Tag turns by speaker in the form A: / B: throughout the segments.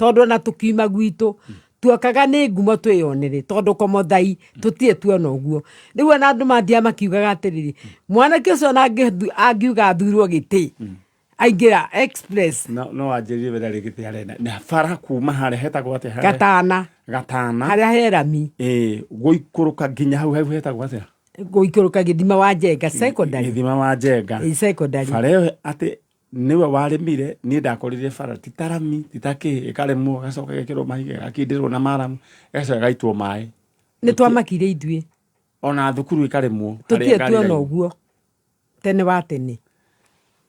A: Tondũ ona tũkiuma gwitũ tuokaga nĩ ngumo twĩyonere, tondũ komothai tũtirĩ tuona ũguo. Rĩu ona andũ mathiaga makiugaga atĩrĩrĩ, mwanake ũcio ona angiuga athurwo gĩtĩ, aingĩra express.
B: No wanjĩrire wĩra rĩngĩ ti arenda na bara kuma harĩa hetagwo atĩa harĩa?
A: Gatana.
B: Gatana.
A: Harĩa he rami.
B: Ĩĩ, gũikũrũka nginya hau hetagwo atĩa?
A: Gũikũrũka Gĩthima wa Njenga secondary.
B: Gĩthima wa Njenga.
A: Ĩĩ, secondary.
B: Bara ĩyo atĩ nĩwe warĩmire, niĩ ndakorire bara ti ta rami, ti ta kĩ, ĩkarĩmwo, ĩgacoka ĩgekĩrwo mahiga, ĩgakindĩrwo na maramu, ĩgacoka ĩgaitwo maĩ.
A: Nĩ twamakire ithuĩ.
B: Ona thukuru ĩkarĩmwo.
A: Tũtirĩ tuona ũguo tene wa tene.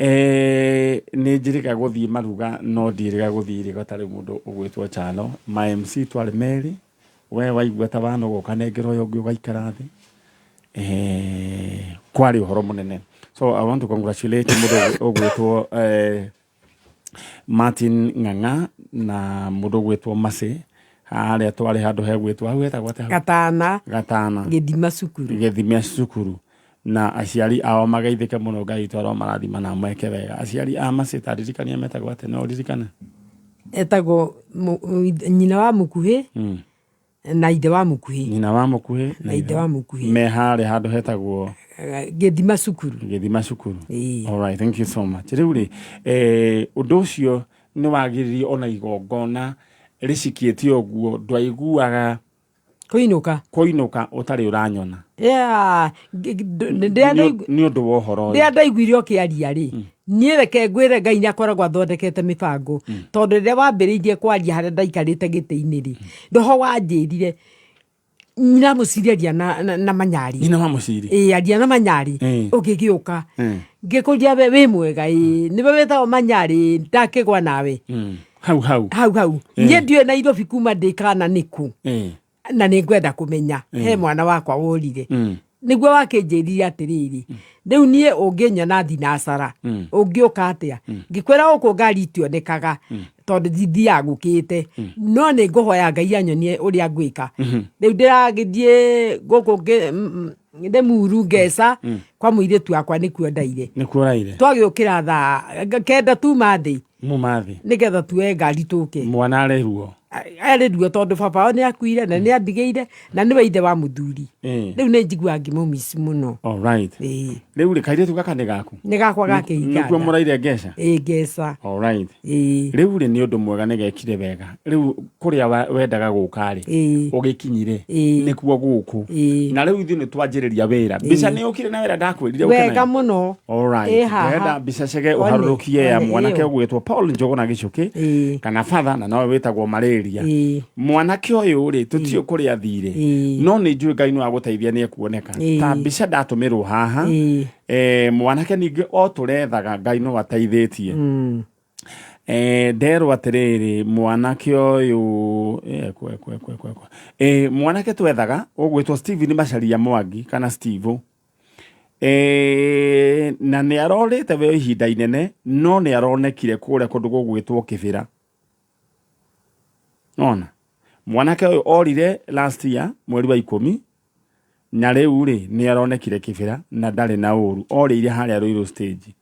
B: Nĩ njĩrĩga gũthiĩ maruga no ndiĩrĩga gũthiĩ irĩgo ta rĩu mũndũ ũgwĩtwo Chalo. Ma MC twarĩ merĩ, we waigua ta wanoga ũkanengera ũyũ ũngĩ ũgaikara thĩ. Kwarĩ ũhoro mũnene. So I want to congratulate mũndũ ũgwĩtwo Martin Ng'ang'a na mũndũ ũgwĩtwo Mercy. Harĩa twarĩ handũ hegwĩtwo, hau hetagwo atĩa hau?
A: Gatana.
B: Gatana.
A: Gĩthima cukuru.
B: Gĩthima cukuru. Na aciari ao mageithĩke mũno, Ngai witũ aromarathima na ameke wega. Aciari a Mercy ta ndirikania metagwo atĩa, no ũririkane?
A: Etagwo nyina wa Mũkuhĩ na ithe wa Mũkuhĩ.
B: Nyina wa Mũkuhĩ
A: na ithe wa Mũkuhĩ.
B: Me harĩa handũ hetagwo
A: Gĩthima cukuru.
B: Gĩthima cukuru.
A: Ĩĩ.
B: All right, thank you so much. Rĩu rĩ, ũndũ ũcio nĩ wagĩrĩrie ona igongona rĩcikĩte ũguo, ndwaiguaga
A: Kũinũka.
B: Kũinũka ũtarĩ ũranyona.
A: Yeah,
B: Nĩ ũndũ wa ũhoro ũyũ.
A: Rĩrĩa ndaiguire ũkĩaria rĩ, niĩ reke ngwĩre Ngai nĩ akoragwo athondekete mĩbango. Tondũ rĩrĩa wambĩrĩirie kwaria harĩa ndaikarĩte gĩtĩ-inĩ rĩ, roho wanjĩrire nyina mũciri aria na manyarĩ.
B: Nyina wa mũciri.
A: Ĩĩ, aria na manyarĩ. Ũgĩgĩũka. Ngĩkũria we wĩ mwega, ĩĩ, nĩwe wĩtagwo manyarĩ, ndakĩgwa nawe.
B: Hau hau.
A: Hau hau. Niĩ ndiũĩ Nairobi kuma ndĩ kana nĩkũ. Na nĩ ngwenda kũmenya he mwana wakwa worire. Nĩguo wakĩnjĩrire atĩrĩrĩ, rĩu niĩ ũngĩnyona thinacara, ũngĩũka atĩa? Ngĩkwĩra gũkũ ngari itionekaga, tondũ ndithiaga ngũkĩte. No nĩ ngũhoya Ngai anyonie ũrĩa ngwĩka. Rĩu ndĩragĩthiĩ gũkũ Rĩmuru ngeca kwa mũirĩtu wakwa nĩkuo ndaire.
B: Nĩkuo ũraire?
A: Twagĩũkĩra thaa 9 tuma thĩ.
B: Muma thĩ.
A: Nĩgetha tuoe ngari tũke.
B: Mwana arĩ ruo?
A: Arĩ ruo tondũ baba wao nĩ akuire na nĩ andigĩire na nĩwe ithe wa mũthuri. Rĩu nĩ njiguaga ngĩmũmiss mũno.
B: All right.
A: Ĩĩ.
B: Rĩu rĩ, kairĩtu gaka nĩ gaku?
A: Nĩ gakwa ga kĩhikanda.
B: Nĩkuo mũraire ngeca?
A: Ĩĩ, ngeca.
B: All right.
A: Ĩĩ.
B: Rĩu rĩ, nĩ ũndũ mwega nĩ gekire wega. Rĩu kũrĩa wendaga gũka rĩ,
A: Ĩĩ.
B: ũgĩkinyire,
A: Ĩĩ.
B: nĩkuo gũkũ.
A: Ĩĩ.
B: Na rĩu ithuĩ nĩ twanjĩrĩria wĩra. Mbica nĩ yũkire na wĩra ndakwĩrire ũke
A: Wega
B: nayo?
A: mũno.
B: All right.
A: Ĩ haha.
B: Ndĩrenda mbica cege
A: One,
B: ũharũrũkie ya
A: one,
B: mwanake
A: ĩyo.
B: ũgwĩtwo Paul Njũgũna Gĩcũkĩ
A: Ĩĩ.
B: kana father na nowe wĩtagwo Malaria.
A: Ĩĩ.
B: Mwanake ũyũ rĩ, tũtiũĩ kũrĩa athire.
A: Ĩĩ.
B: No nĩ njũĩ Ngai no agũteithia nĩ ekuoneka.
A: Ĩĩ.
B: Ta mbica ndatũmĩrwo haha.
A: Ĩĩ.
B: Mwanake ningĩ o tũrethaga Ngai no ateithĩtie. Nderwo atĩrĩrĩ, mwanake ũyũ, ekũ, ekũ, ekũ, ekũ, ekũ. Mwanake twethaga ũgwĩtwo Steven Macharia Mwangi kana Steve. Na nĩ arorĩte we ihinda inene no nĩ aronekire kũrĩa kũndũ gũgwĩtwo Kĩbĩra. Ona mwanake ũyũ orire last year mweri wa 10 na rĩu rĩ nĩ aronekire Kĩbĩra na ndarĩ na ũru, orĩire harĩa Ruiru stage.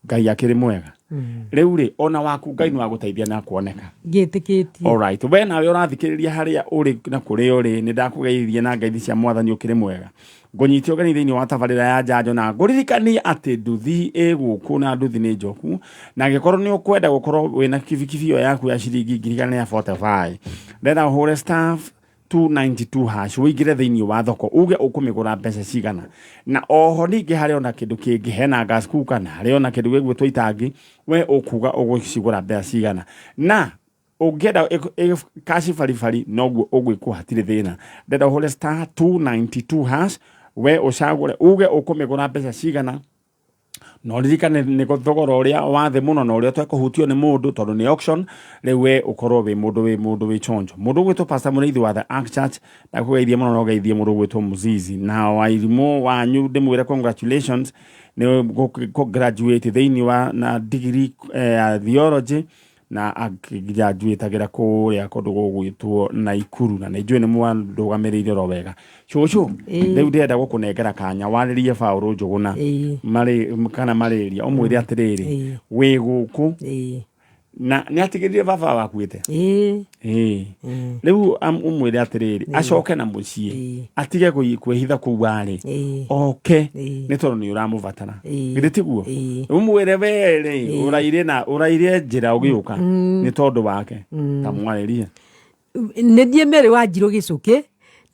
B: Ngai akĩrĩ mwega. Rĩu rĩ, ona waku Ngai no agũteithia na kuoneka.
A: Ngĩtĩkĩtie.
B: Alright. We nawe ũrathikĩrĩria harĩa ũrĩ na kũrĩa ũrĩ, nĩ ndakũgeithia na ngeithi cia Mwathani ũkĩrĩ mwega. Ngũnyite ũgeni thĩinĩ wa tabarĩra ya njanjo na ngũririkanie atĩ nduthi ĩ gũkũ na nduthi nĩ njoku, na angĩkorwo nĩ ũkwenda gũkorwo wĩna kibikibi ĩyo yaku ya ciringi ngiri igana rĩa 45, ndĩrenda ũhũre star 292 hash ũingĩre thĩinĩ wa thoko uge ũkũmĩgũra mbeca cigana. Na oho ningĩ harĩ ona kĩndũ kĩngĩ, hena gas cooker na harĩ ona kĩndũ gĩgwĩtwo itangi, we ũkuga ũgũcigũra mbeca cigana. Na ũngĩenda cash baribari noguo ũgwĩkwo hatirĩ thĩna. Ndĩrenda ũhũre star 292 hash we ũcagũre uge ũkũmĩgũra mbeca cigana. Na ũririkane nĩ thogora ũrĩa wa thĩ mũno na ũrĩa ũtekũhutio nĩ mũndũ tondũ nĩ auction. Rĩu we ũkorwo wĩ mũndũ wĩ mũndũ wĩ chonjo. Mũndũ ũgwĩtwo Pastor Mũrĩithi wa The Ark Church ndakũgeithie mũno na ũgeithie mũndũ ũgwĩtwo Mũzizi na Wairimũ wanyu, ndĩmwĩre congratulations nĩ graduate thĩinĩ wa na degree ya theology na akĩgraduatagĩra kũrĩa kũndũ gũgwĩtwo Naikuru, na nĩ njũĩ nĩ mwandũgamĩrĩire oro wega. Cũcũ, rĩu ndĩrenda gũkũnengera kanya warĩrie Paũlũ Njũgũna marĩ kana marĩria, ũmwĩre atĩrĩrĩ, wĩ gũkũ. Na nĩ atigĩrire baba wakuĩte.
A: Ĩĩ.
B: Ĩĩ. Rĩu ũmwĩre atĩrĩrĩ, acoke na mũciĩ, atige kwĩhitha kũu arĩ, oke, nĩ tondũ nĩ ũramũbatara. Githĩ tiguo? Ũmwĩre we rĩ, ũraire na ũraire njĩra ũgĩũka nĩ tondũ wake. Ta mwarĩrie.
A: Nĩ niĩ Mary Wanjirũ Gĩcũkĩ,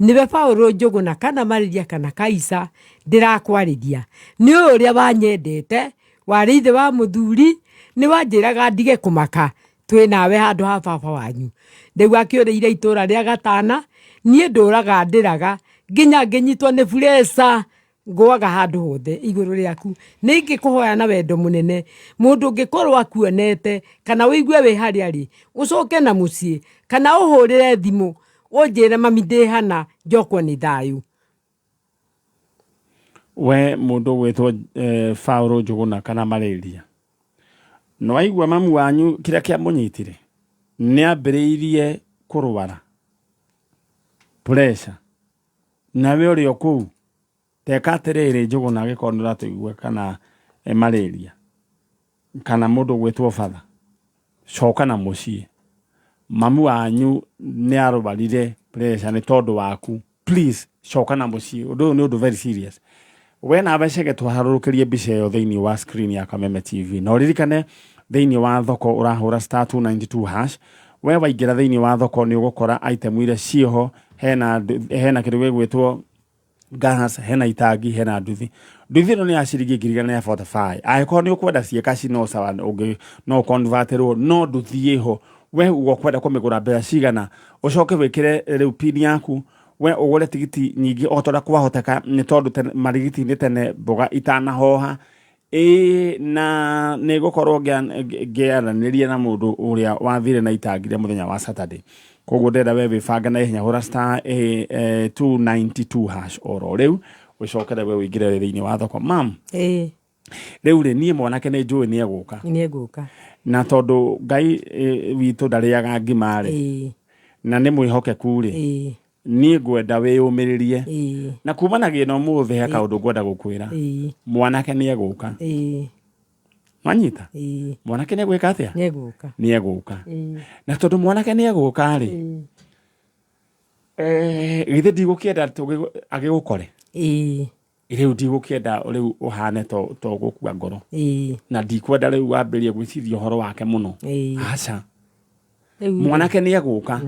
A: nĩwe Paũlũ Njũgũna kana Marĩria kana Kaica ndĩrakwarĩria. Nĩ ũyũ ũrĩa wanyendete, warĩ ithe wa mũthuri, nĩ wanjĩraga ndige kũmaka twĩ nawe handũ ha baba wanyu. Rĩu akĩũrĩire itũra rĩa Gatana, niĩ ndũraga ndĩraga nginya ngĩnyitwo nĩ bureca ngũaga handũ hothe igũrũ rĩaku. Nĩ ingĩkũhoya na wendo mũnene, mũndũ ũngĩkorwo akuonete kana ũigue wĩ harĩa arĩ, ũcoke na mũciĩ kana ũhũrĩre thimũ ũnjĩre mami ndĩ hana, njokwo nĩ thayũ.
B: We mũndũ ũgwĩtwo Paũlũ Njũgũna kana Malaria, nĩ waigua mamu wanyu kĩrĩa kĩamũnyitire? Nĩ ambĩrĩirie kũrwara pressure, nawe ũrĩ o kũu. Teka atĩrĩrĩ Njũgũna, angĩkorwo nĩ ũratũigua kana Malaria kana mũndũ ũgwĩtwo batha, coka na mũciĩ. Mamu wanyu nĩ arwarire pressure nĩ tondũ waku. Please coka na mũciĩ. Ũndũ ũyũ nĩ ũndũ very serious. We nawe Chege tũharũrũkĩrie mbica ĩyo thĩinĩ wa screen ya Kameme TV. Na ũririkane thĩinĩ wa thoko ũrahũra star 292 hash. We waingĩra thĩinĩ wa thoko nĩ ũgũkora item iria ciĩho, hena kĩndũ gĩgwĩtwo gas, hena itangi, hena nduthi. Nduthi ĩno nĩ ya ciringi 1,145. Angĩkorwo nĩ ũkwenda ciĩ cash no sawa, ũngĩ no ũconvertĩrwo, no nduthi ĩho we uga ũkwenda kũmĩgũra mbeca cigana, ũcoke wĩkĩre rĩu pin yaku, we ũgũre tigiti nyingĩ o ta ũrĩa kwahoteka, nĩ tondũ marigiti-inĩ tene mboga itanahoha. Ĩĩ, na nĩ ngũkorwo ngĩaranĩria na mũndũ ũrĩa wathire na itangi rĩa mũthenya wa Saturday. Koguo ndĩrenda we wĩbange na ihenya, hũra star 292 hash oro rĩu, ũcokere we ũingĩre thĩinĩ wa thoko. Mam,
A: Ĩĩ.
B: rĩu rĩ, niĩ mwanake nĩ njũĩ nĩ egũka.
A: Nĩ egũka.
B: Na tondũ Ngai witũ ndarĩaga ngima rĩ, na nĩ mwĩhokeku rĩ, niĩ ngwenda wĩyũmĩrĩrie. Na kumanagia na ũmũthĩ he kaũndũ ngwenda gũkwĩra. Mwanake nĩ egũka. Wanyita? Mwanake nĩ egwĩka atĩa?
A: Nĩ egũka.
B: Nĩ egũka. Na tondũ mwanake nĩ egũka rĩ, githĩ ndigũkĩenda agĩgũkore? Rĩu ndigũkĩenda rĩu ũhane to gũkua ngoro. Na ndikwenda rĩu wambĩrĩrie gwĩciria ũhoro wake mũno. Aca. Mwanake nĩ egũka.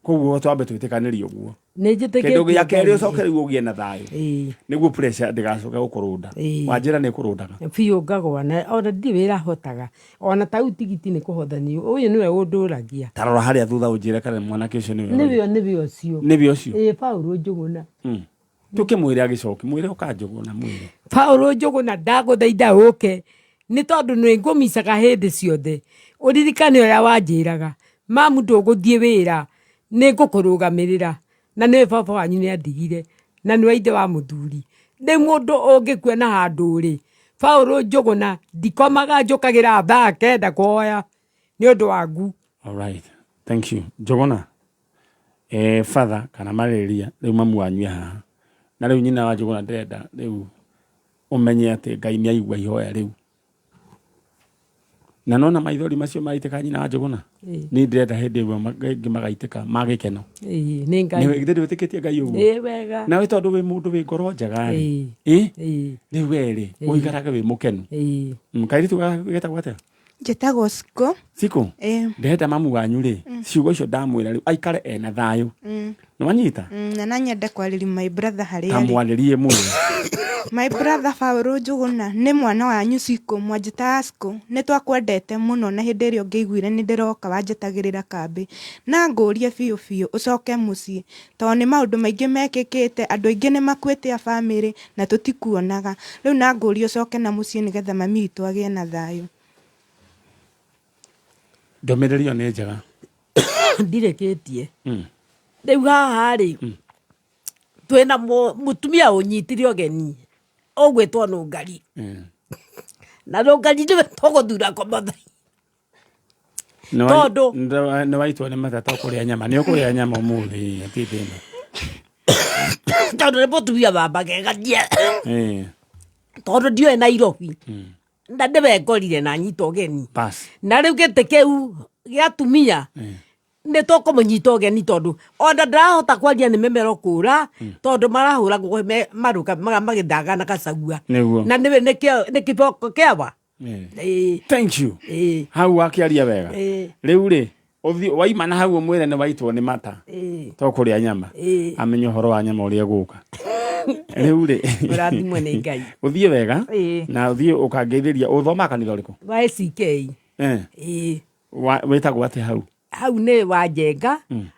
B: Koguo twambe twĩtĩkanĩrie ũguo.
A: Nĩ njĩtĩkĩtie.
B: Kĩndũ gĩa kerĩ ũcoke rĩu ũgĩe na thayũ. Nĩguo pressure ndĩgacoke gũkũrũnda. Wanjĩra nĩ ĩkũrũndaga.
A: Biũ ngagwa na ona ndirĩ wĩra hotaga. Ona ta rĩu tigiti nĩ kũhothanio. Ũyũ nĩwe ũndũragia.
B: Ta rora harĩa thutha ũnjĩre kana mwanake ũcio nĩwe.
A: Nĩwe, nĩwe ũcio.
B: Nĩwe ũcio.
A: Ĩĩ, Paũlũ Njũgũna.
B: Tũkĩmwĩre agĩcoke, mwĩre ũka Njũgũna, mwĩre.
A: Paũlũ Njũgũna, ndagũthaitha ũke, nĩ tondũ nĩ ngũmicaga hĩndĩ ciothe. Ũririkane ũrĩa wanjĩraga, mamu ndũgũthiĩ wĩra, nĩ ngũkũrũgamĩrĩra. Na nĩwe baba wanyu nĩ andigire, na nĩwe ithe wa mũthuri. Rĩu mũndũ ũngĩkuona handũ rĩ, Paũlũ Njũgũna, ndikomaga njũkagĩra thaa 9 kũhoya nĩ ũndũ waku.
B: All right. Thank you. Njũgũna. Father kana Malaria, rĩu mamu wanyu e haha. Na rĩu nyina wa Njũgũna ndĩrenda rĩu ũmenye atĩ Ngai nĩ aigua ihoya rĩu. Na nona maithori macio maitĩka nyina wa Njũgũna? Niĩ ndĩrenda hĩndĩ ĩmwe ĩngĩ magaitĩka ma gĩkeno.
A: Ĩĩ, nĩ Ngai.
B: Nĩ githĩ ndwĩtĩkĩtie Ngai ũguo?
A: Ĩĩ, wega.
B: Nawe tondũ wĩ mũndũ wĩ ngoro njega rĩ.
A: Ĩĩ.
B: Ĩ?
A: Ĩĩ.
B: Rĩu we rĩ, ũikarage wĩ mũkenu.
A: Ĩĩ.
B: Kairĩtu getagwo atĩa?
C: Njĩtagwo Cikũ.
B: Cikũ?
C: Ĩĩ.
B: Ndĩrenda mamu wanyu rĩ, ciugo icio ndamwĩra rĩu aikare ena thayũ. Nĩwanyita?
C: Na no nyende kwarĩria my brother harĩa
B: Ta
C: arĩ.
B: mwarĩrie mwĩre.
C: My brother Paũlũ Njũgũna, nĩ mwana wanyu Cikũ, mwanjĩtaga Cikũ. Nĩ twakwendete mũno na hĩndĩ ĩrĩa ũngĩaiguire nĩ ndĩroka wanjĩtagĩrĩra kambĩ. Na ngũrie biũ biũ ũcoke mũciĩ tondũ nĩ maũndũ maingĩ mekĩkĩte, andũ aingĩ nĩ makuĩte a bamĩrĩ na tũtikuonaga. Rĩu na ngũrie ũcoke na mũciĩ nĩgetha mami witũ agĩe na thayũ.
B: Ndũmĩrĩri ĩyo nĩ njega.
A: Ndirĩkĩtie. Rĩu haha rĩ, twĩna mũtumia ũnyitire ũgeni ũgwĩtwo Nũngari. Na Nũngari nĩwe tũgũthura kũmũthai. Tondũ-
B: Nĩ waitwo nĩ matata ũkũrĩa nyama. Nĩ ũkũrĩa nyama ũmũthĩ, ti thĩna.
A: Tondũ nĩ mũtumia wa magegania. Tondũ ndiũĩ Nairobi. Na nĩwe ngorire na nyita ũgeni.
B: Bas.
A: Na rĩu gĩtĩ kĩu gĩa atumia nĩ tũkũmũnyita ũgeni, tondũ ona ndarahota kwaria nĩ mĩmero kũra, tondũ marahũragwo marũka magĩthaga na gacagua.
B: Nĩguo.
A: Na nĩwe nĩ kĩboko kĩawa. Ĩĩ.
B: Thank you.
A: Ĩĩ.
B: Hau wakĩaria wega.
A: Ĩĩ.
B: Rĩu rĩ, ũthiĩ waima na hau ũmwĩre nĩ waitwo nĩ mata.
A: Ĩĩ.
B: To kũrĩa nyama.
A: Ĩĩ.
B: Amenye ũhoro wa nyama ũrĩa ũgũka. Rĩu rĩ.
A: Ũrathimwo nĩ Ngai.
B: Ũthiĩ wega.
A: Ĩĩ.
B: Na ũthiĩ ũkangeithĩria ũthomaga kanitha ũrĩkũ?
A: Wa ACK. Ĩĩ.
B: Wĩtagwo atĩa hau?
A: Hau nĩ Wanjenga,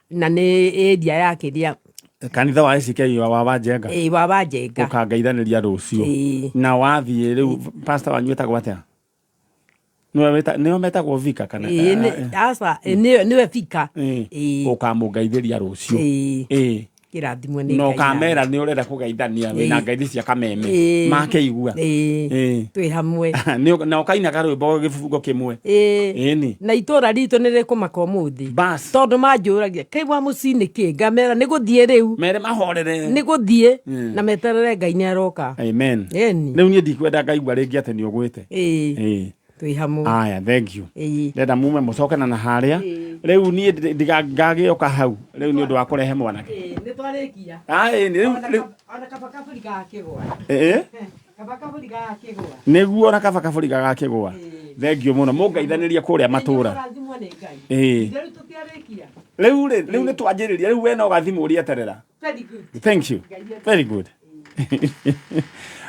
A: na nĩ area ya kĩrĩa.
B: Kanitha wa ACK wa Wanjenga.
A: Ĩĩ, wa Wanjenga.
B: Ũkangeithanĩria rũciũ.
A: Ĩĩ.
B: Na wathiĩ rĩu, pastor wanyu wĩtagwo atĩa? Nĩwe nĩo metagwo vika kana?
A: Ĩĩ, aca, nĩwe vika. Ĩĩ.
B: Ũkamũngeithĩria rũciũ.
A: Ĩĩ.
B: Ĩĩ.
A: Kĩrathimwo nĩ
B: Na
A: Ngai.
B: ũkamera nĩ ũrenda kũgeithania wĩna ngeithi cia kameme.
A: Ĩĩ.
B: Makĩigua.
A: Ĩĩ.
B: Ĩĩ.
A: Twĩ hamwe.
B: Na ũkaina karwĩmbo gĩbungo kĩmwe.
A: Ĩĩ.
B: Ĩni.
A: Na itũra ritũ nĩ rĩkũmaka ũmũthĩ.
B: Bas.
A: Tondũ manjũragia kĩ wa mũciĩ nĩ kĩ, ngamera nĩ gũthiĩ rĩu.
B: Mere mahorere.
A: Nĩ gũthiĩ na meterere Ngai nĩ aroka.
B: Amen.
A: Ĩni.
B: Rĩu niĩ ndikwenda ngaigua rĩngĩ atĩ nĩ ũgwĩte.
A: Ĩĩ.
B: Ĩĩ.
A: Twĩ hamwe.
B: Aya, thank you.
A: Ĩĩ.
B: Ndenda mume mũcoke na harĩa. Rĩu niĩ ngagĩũka hau rĩu nĩ ũndũ wa kũrehe mwanake.
A: Ĩĩ, nĩ twarĩkia.
B: Ĩĩ, rĩu rĩu
A: Ona kaba kaburi gakĩgwa.
B: Ĩĩ.
A: Kaba kaburi gakĩgwa.
B: Nĩguo, ona kaba kaburi gagakĩgwa. Thank you mũno, mũngeithanĩria kũrĩa matũra.
A: Ũrathimwo nĩ Ngai.
B: Ĩĩ.
A: Rĩu tũtiarĩkia.
B: Rĩu rĩ, rĩu nĩ twanjĩrĩria rĩu, we no gathimũ ũrĩeterera.
A: Very good.
B: Thank you. Very good.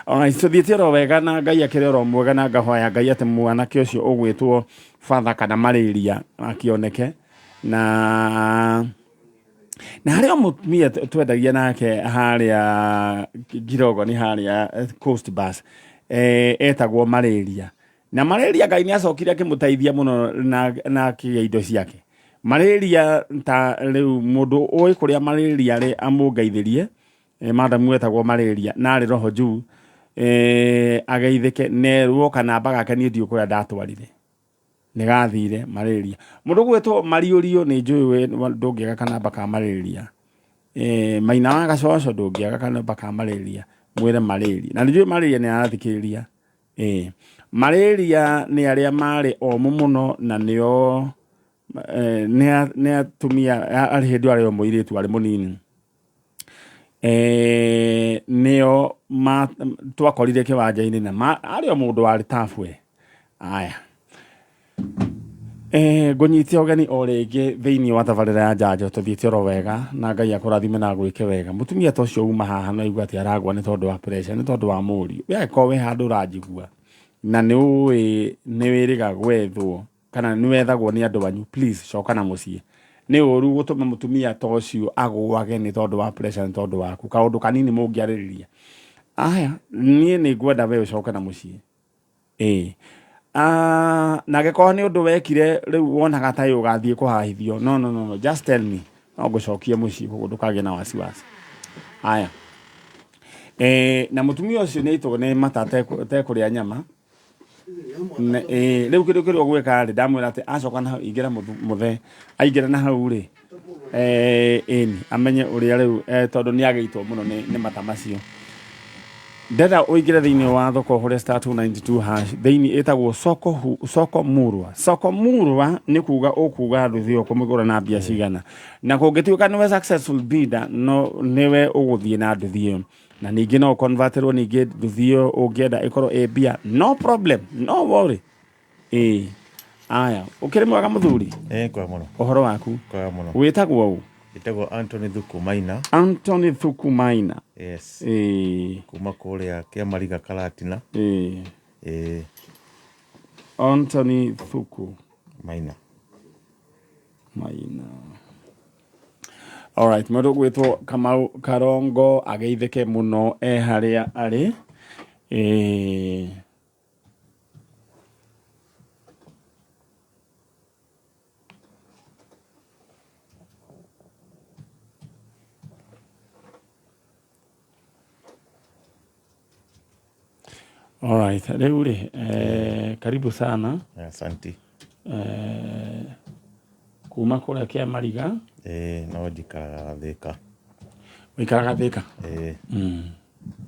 B: Alright, tũthiĩte oro wega na Ngai akĩrĩ oro mwega, na ngahoya Ngai atĩ mwanake ũcio ũgwĩtwo father kana malaria akĩoneke. Na harĩ o mũtumia twendagia nake harĩa Ngirogoni, harĩa Coast Bus, etagwo malaria. Na malaria Ngai nĩ acokire akĩmũteithia mũno na akĩgĩa indo ciake. Malaria, ta rĩu mũndũ ũĩ kũrĩa malaria rĩ, amũngeithĩrie. Madam wetagwo malaria na arĩ roho juu, ageithĩke nerwo kanamba gake, niĩ ndiũ kũrĩa ndatwarire nĩ gathire malaria. Mũndũ gwĩtwo mariũrio nĩ njũĩ we ndũngĩaga kanamba ka malaria. Maina wa gacoco, ndũngĩaga kanamba ka malaria, mwĩre malaria, na nĩ njũĩ malaria nĩ arathikĩrĩria. Malaria nĩ arĩa marĩ omũ mũno, na nĩo nĩ atumia arĩ hĩndĩ arĩ o mũirĩtu arĩ mũnini, nĩo twakorire kĩwanja-inĩ na arĩ o mũndũ warĩ tabu we. Aya, ngũnyite ũgeni o rĩngĩ thĩinĩ wa tabarĩra ya njanjo. Tũthiĩte oro wega na Ngai akũrathime na agwĩke wega. Mũtumia ta ũcio uma haha no aigua atĩ aragwa nĩ tondũ wa pressure, nĩ tondũ wa mũriũ. We angĩkorwo wĩ handũ ũranjigua na nĩ ũĩ nĩ wĩrĩga gwethwo kana nĩ wethagwo nĩ andũ anyu, please coka na mũciĩ. Nĩ ũru gũtũma mũtumia ta ũcio agũage nĩ tondũ wa pressure, nĩ tondũ waku kaũndũ kanini mũngĩarĩrĩria. Aya, niĩ nĩ ngwenda we ũcoke na mũciĩ. Ĩĩ. Na angĩkorwo nĩ ũndũ wekire rĩu wonaga ta ũgathiĩ kũhahithio, no no no no, just tell me, no ngũcokie mũciĩ, koguo ndũkagĩe na wasiwasi. Aya, na mũtumia ũcio nĩ aitwo nĩ mata atekũrĩa nyama. Rĩu kĩndũ kĩrĩa ũgwĩka rĩ, ndamwĩra atĩ acoka na hau ingĩra mũthee, aingĩra na hau rĩ, ĩni amenye ũrĩa rĩu, tondũ nĩ agĩitwo mũno nĩ mata macio. Ndenda ũingĩre thĩinĩ wa thoko ũhũre *292# thĩinĩ ĩtagwo soko, soko murwa. Soko murwa nĩ kuga ũkuga nduthi ĩyo kũmĩgũra na mbia cigana, na kũngĩtuĩka nĩwe successful bidder, no nĩwe ũgũthiĩ na nduthi ĩyo, na ningĩ no ũconverterwo ningĩ nduthi ĩyo ũngĩenda ĩkorwo ĩ mbia, no problem, no worry. Ĩĩ, aya, ũkĩrĩ mwega mũthuri?
D: Ĩĩ, kwega mũno.
B: Ũhoro waku?
D: Kwega mũno.
B: Wĩtagwo ũ?
D: Njĩtagwo Anthony Thuku Maina.
B: Anthony Thuku Maina.
D: Yes.
B: Ĩĩ.
D: Kuma kũrĩa Kĩamariga Karatina.
B: Ĩĩ.
D: Ĩĩ.
B: Anthony Thuku
D: Maina.
B: Maina. Alright, mũndũ gwĩtwo Kamau Karongo ageithĩke mũno e harĩa arĩ. Ĩĩ. Alright, rĩu rĩ, karibu sana.
D: Asanti.
B: Kuma kũrĩa Kĩamariga.
D: Ĩĩ, no njikaraga Thĩka.
B: Ũikaraga Thĩka?
D: Ĩĩ.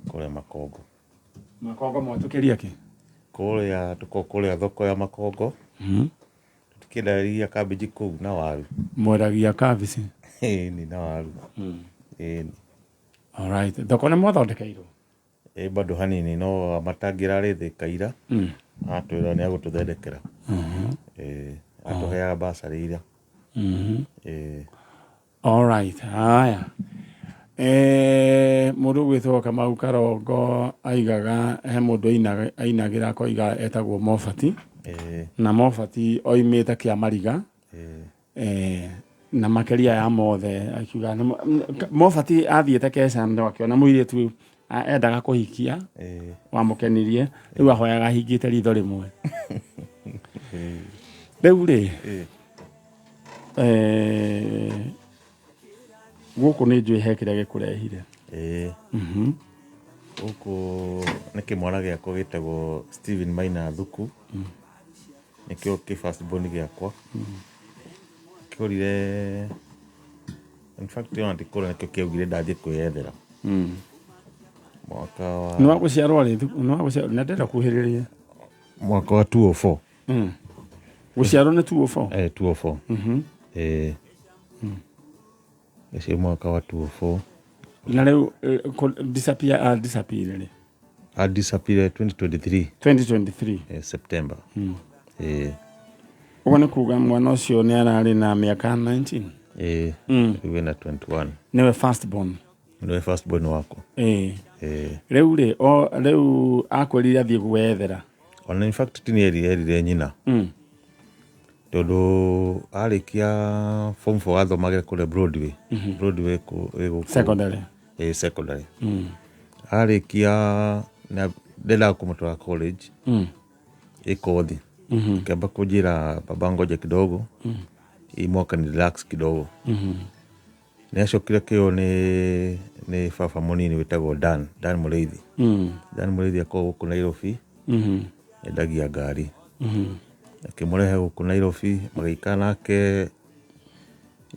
D: Kũrĩa Makongo.
B: Makongo mwatũkĩria kĩ?
D: Kũrĩa tũkoragwo kũrĩa thoko ya Makongo. Tũtikĩendagia cabbage kũu na waru.
B: Mwendagia kabici?
D: Ĩni, na waru. Ĩni.
B: Alright. Thoko nĩ mwathondekeirwo?
D: Ĩ bado hanini no matangĩrarĩ Thĩka ira. Atwĩra nĩ agũtũthondekera. Ĩĩ, atũheaga bursary ira. Ĩĩ.
B: Alright, haya. Mũndũ ũgwĩtwo Kamau Karongo aigaga he mũndũ ainagĩra akoiga etagwo Mobati. Na Mobati oimĩte Kĩamariga. Na makĩria ya mothe akiuga Mobati athiĩte keca no akĩona mũirĩtu endaga kũhikia wamũkenirie, rĩu ahoyaga ahingĩte ritho rĩmwe. Rĩu rĩ, gũkũ nĩ njũĩ he kĩrĩa gĩkũrehire.
D: Ĩĩ. Gũkũ nĩ kĩmwana gĩakwa gĩtagwo Steven Maina Thuku. Nĩkĩo kĩ first born gĩakwa. Kĩorire, in fact ona ti kũra, nĩkĩo kĩaugire ndathiĩ kwĩyethera. Mwaka wa
B: Nĩ wa gũciarwo rĩ? Nĩ wa gũciarwo na ndĩrenda kuhĩrĩria.
D: Mwaka wa 204.
B: Gũciarwo nĩ 204?
D: Eh, 204. Eh. Ũcio mwaka wa 204.
B: Na rĩu disappear, disappear rĩ?
D: I disappeared 2023.
B: 2023.
D: September.
B: Ũguo nĩ kuga mwana ũcio nĩ ararĩ na mĩaka 19?
D: Rĩu ena 21.
B: Nĩwe first born?
D: Nĩwe first born wakwa.
B: Rĩu rĩ, o rĩu akwĩrire athiĩ gwethera?
D: Ona in fact ti nĩ erire nyina. Tondũ arĩkia form 4 athomagĩra kũrĩa Broadway. Broadway ĩ gũkũ.
B: Secondary.
D: Secondary. Arĩkia na ndendaga kũmũtwara college. Ĩ kothi. Akĩamba kũnjĩra, "Baba, ngoja kidogo. Hii mwaka ni relax kidogo." Nĩ acokire kĩo nĩ baba mũnini wĩtagwo Dan Mũrĩithi. Dan Mũrĩithi akoragwo gũkũ Nairobi. Endagia ngari. Akĩmũrehe gũkũ Nairobi magĩikara nake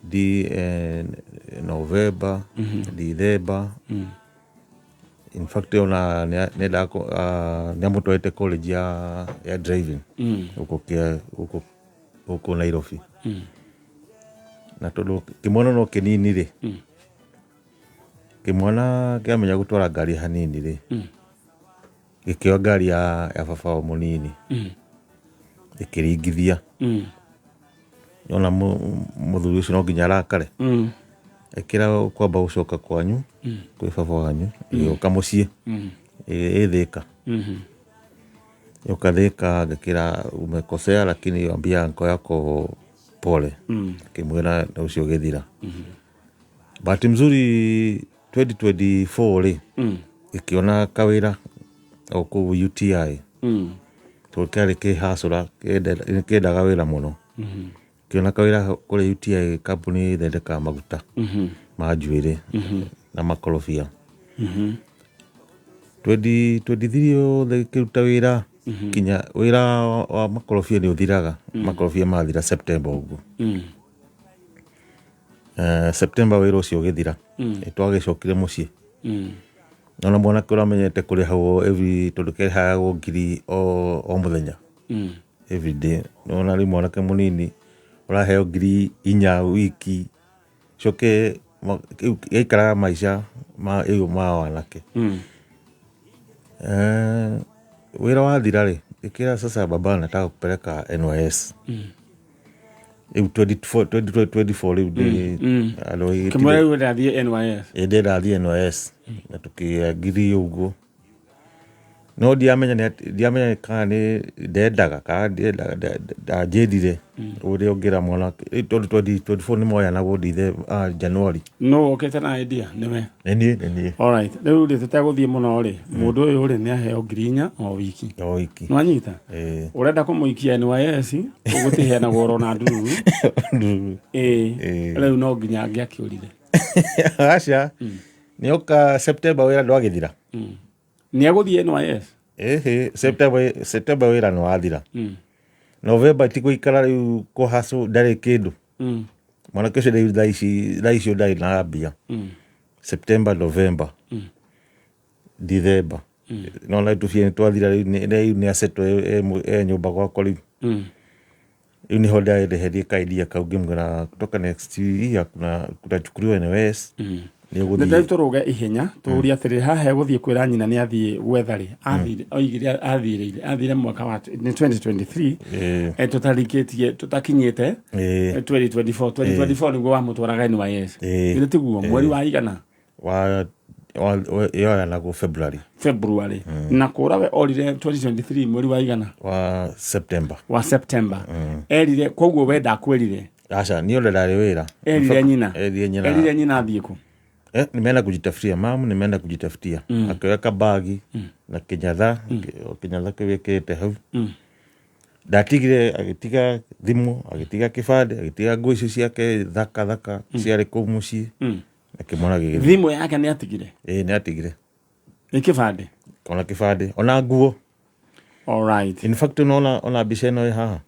D: di November, December. In fact ona nĩ amũtwarĩte college ya driving gũkũ Nairobi. Na tondũ kĩmwana no kĩnini rĩ, kĩmwana kĩamenya gũtwara ngari hanini rĩ, gĩkĩoya ngari ya baba wao mũnini ĩkĩringithia. Ona mũthuri ũcio no nginya arakare. Ĩkĩra kwamba gũcoka kwanyu kwĩ baba wanyu, ĩgĩũka mũciĩ ĩ Thĩka. Yoka Thĩka ngĩkĩra, "Umekosea, lakini ambia uncle yako pole." Akĩmwĩra na ũcio ũgĩthira. Bahati mzuri 2024 rĩ, gĩkĩona kawĩra o kũu UTI. Tondũ kĩarĩ kĩhacũra kĩendaga wĩra mũno. Kĩona kawĩra kũrĩa UTI, kambuni ĩthondekaga maguta ma njuĩrĩ na makorobia. 2023 yothe gĩkĩruta wĩra kinya wĩra wa makorobia nĩ ũthiraga. Makorobia mathira September ũguo. September wĩra ũcio ũgĩthira. Twagĩcokire mũciĩ. Ona mwanake ũramenyete kũrĩhagwo every, tondũ kĩrĩhagwo ngiri o mũthenya. Every day. Nĩwona rĩu mwanake mũnini ũraheo 4,000 wiki coke rĩu gaikaraga maica ma rĩu ma wanake. Wĩra wathira rĩ, ĩkĩra sasa, "Baba, nataka kupeleka NYS." Rĩu 24 2024 rĩu ndĩ andũ
B: Kĩmwĩra rĩu ndathiĩ NYS.
D: Ĩ ndĩrenda thiĩ NYS na tũkĩangiri ũguo, no ndiamenya ndiamenya kana nĩ ndendaga kana ndiendaga, ndanjĩrire ũrĩa ũngĩra mwana tondũ 2024 nĩ moyanagwo January.
B: No ũkĩte na idea nĩwe?
D: Nĩ niĩ, nĩ niĩ.
B: Alright, rĩu rĩ, tũtegũthiĩ mũno rĩ, mũndũ ũyũ rĩ, nĩ aheo 4,000 o wiki.
D: O wiki.
B: Nĩwanyita?
D: Ĩĩ.
B: Ũrenda kũmũikia NYS, gũtiheanagwo oro na ndururu. Ĩĩ.
D: Ĩĩ.
B: Rĩu no nginya angĩakĩũrire.
D: Aca, nĩoka September wĩra ndwagĩthira.
B: Nĩ egũthiĩ NYS?
D: Ĩhĩ, September wĩra nĩ wathira. November ti gũikara rĩu kũhacũ ndarĩ kĩndũ. Mwanake ũcio rĩu thaa icio ndarĩ na mbia. September, November, December. Nona tubia nĩ twathira rĩu rĩu nĩ acetwo e nyũmba gwakwa rĩu. Rĩu nĩho ndareherie kaidia kau ngĩmwĩra kutoka next year kuna kutachukuliwa NYS nĩ ũgũthiĩ.
B: Rĩu tũrũge ihenya tũrie atĩrĩrĩ, haha egũthiĩ kwĩra nyina nĩ athiĩ gwetha rĩ, athire oigire athirĩire athire mwaka wa nĩ 2023. Tũtarikĩtie tũtakinyĩte 2024 2024 nĩguo wamũtwaraga NYS. Githĩ tiguo mweri wa igana?
D: Wa yoyanagwo February.
B: February. Na kũra we orire 2023 mweri wa igana?
D: Wa September.
B: Wa September. Erire koguo we ndakwĩrire?
D: Aca, niĩ ole ndarĩ wĩra.
B: Erire nyina?
D: Erire nyina.
B: Erire nyina athiĩ kũ?
D: Nimeenda kujitafutia mamu, nimeenda kujitafutia. Akĩoya bagi na kĩnyatha, kĩnyatha kĩu ĩkĩrĩte hau. Ndatigire, agĩtiga thimũ, agĩtiga kĩbandĩ, agĩtiga nguo icio ciake thaka thaka ciarĩ kũu mũciĩ. Akĩmwona gĩgĩthiĩ.
B: Thimũ yake nĩ atigire?
D: Ĩĩ, nĩ atigire.
B: Nĩ kĩbandĩ?
D: Ona kĩbandĩ, ona nguo.
B: Alright.
D: In fact, unaona ona mbica ĩno ĩ haha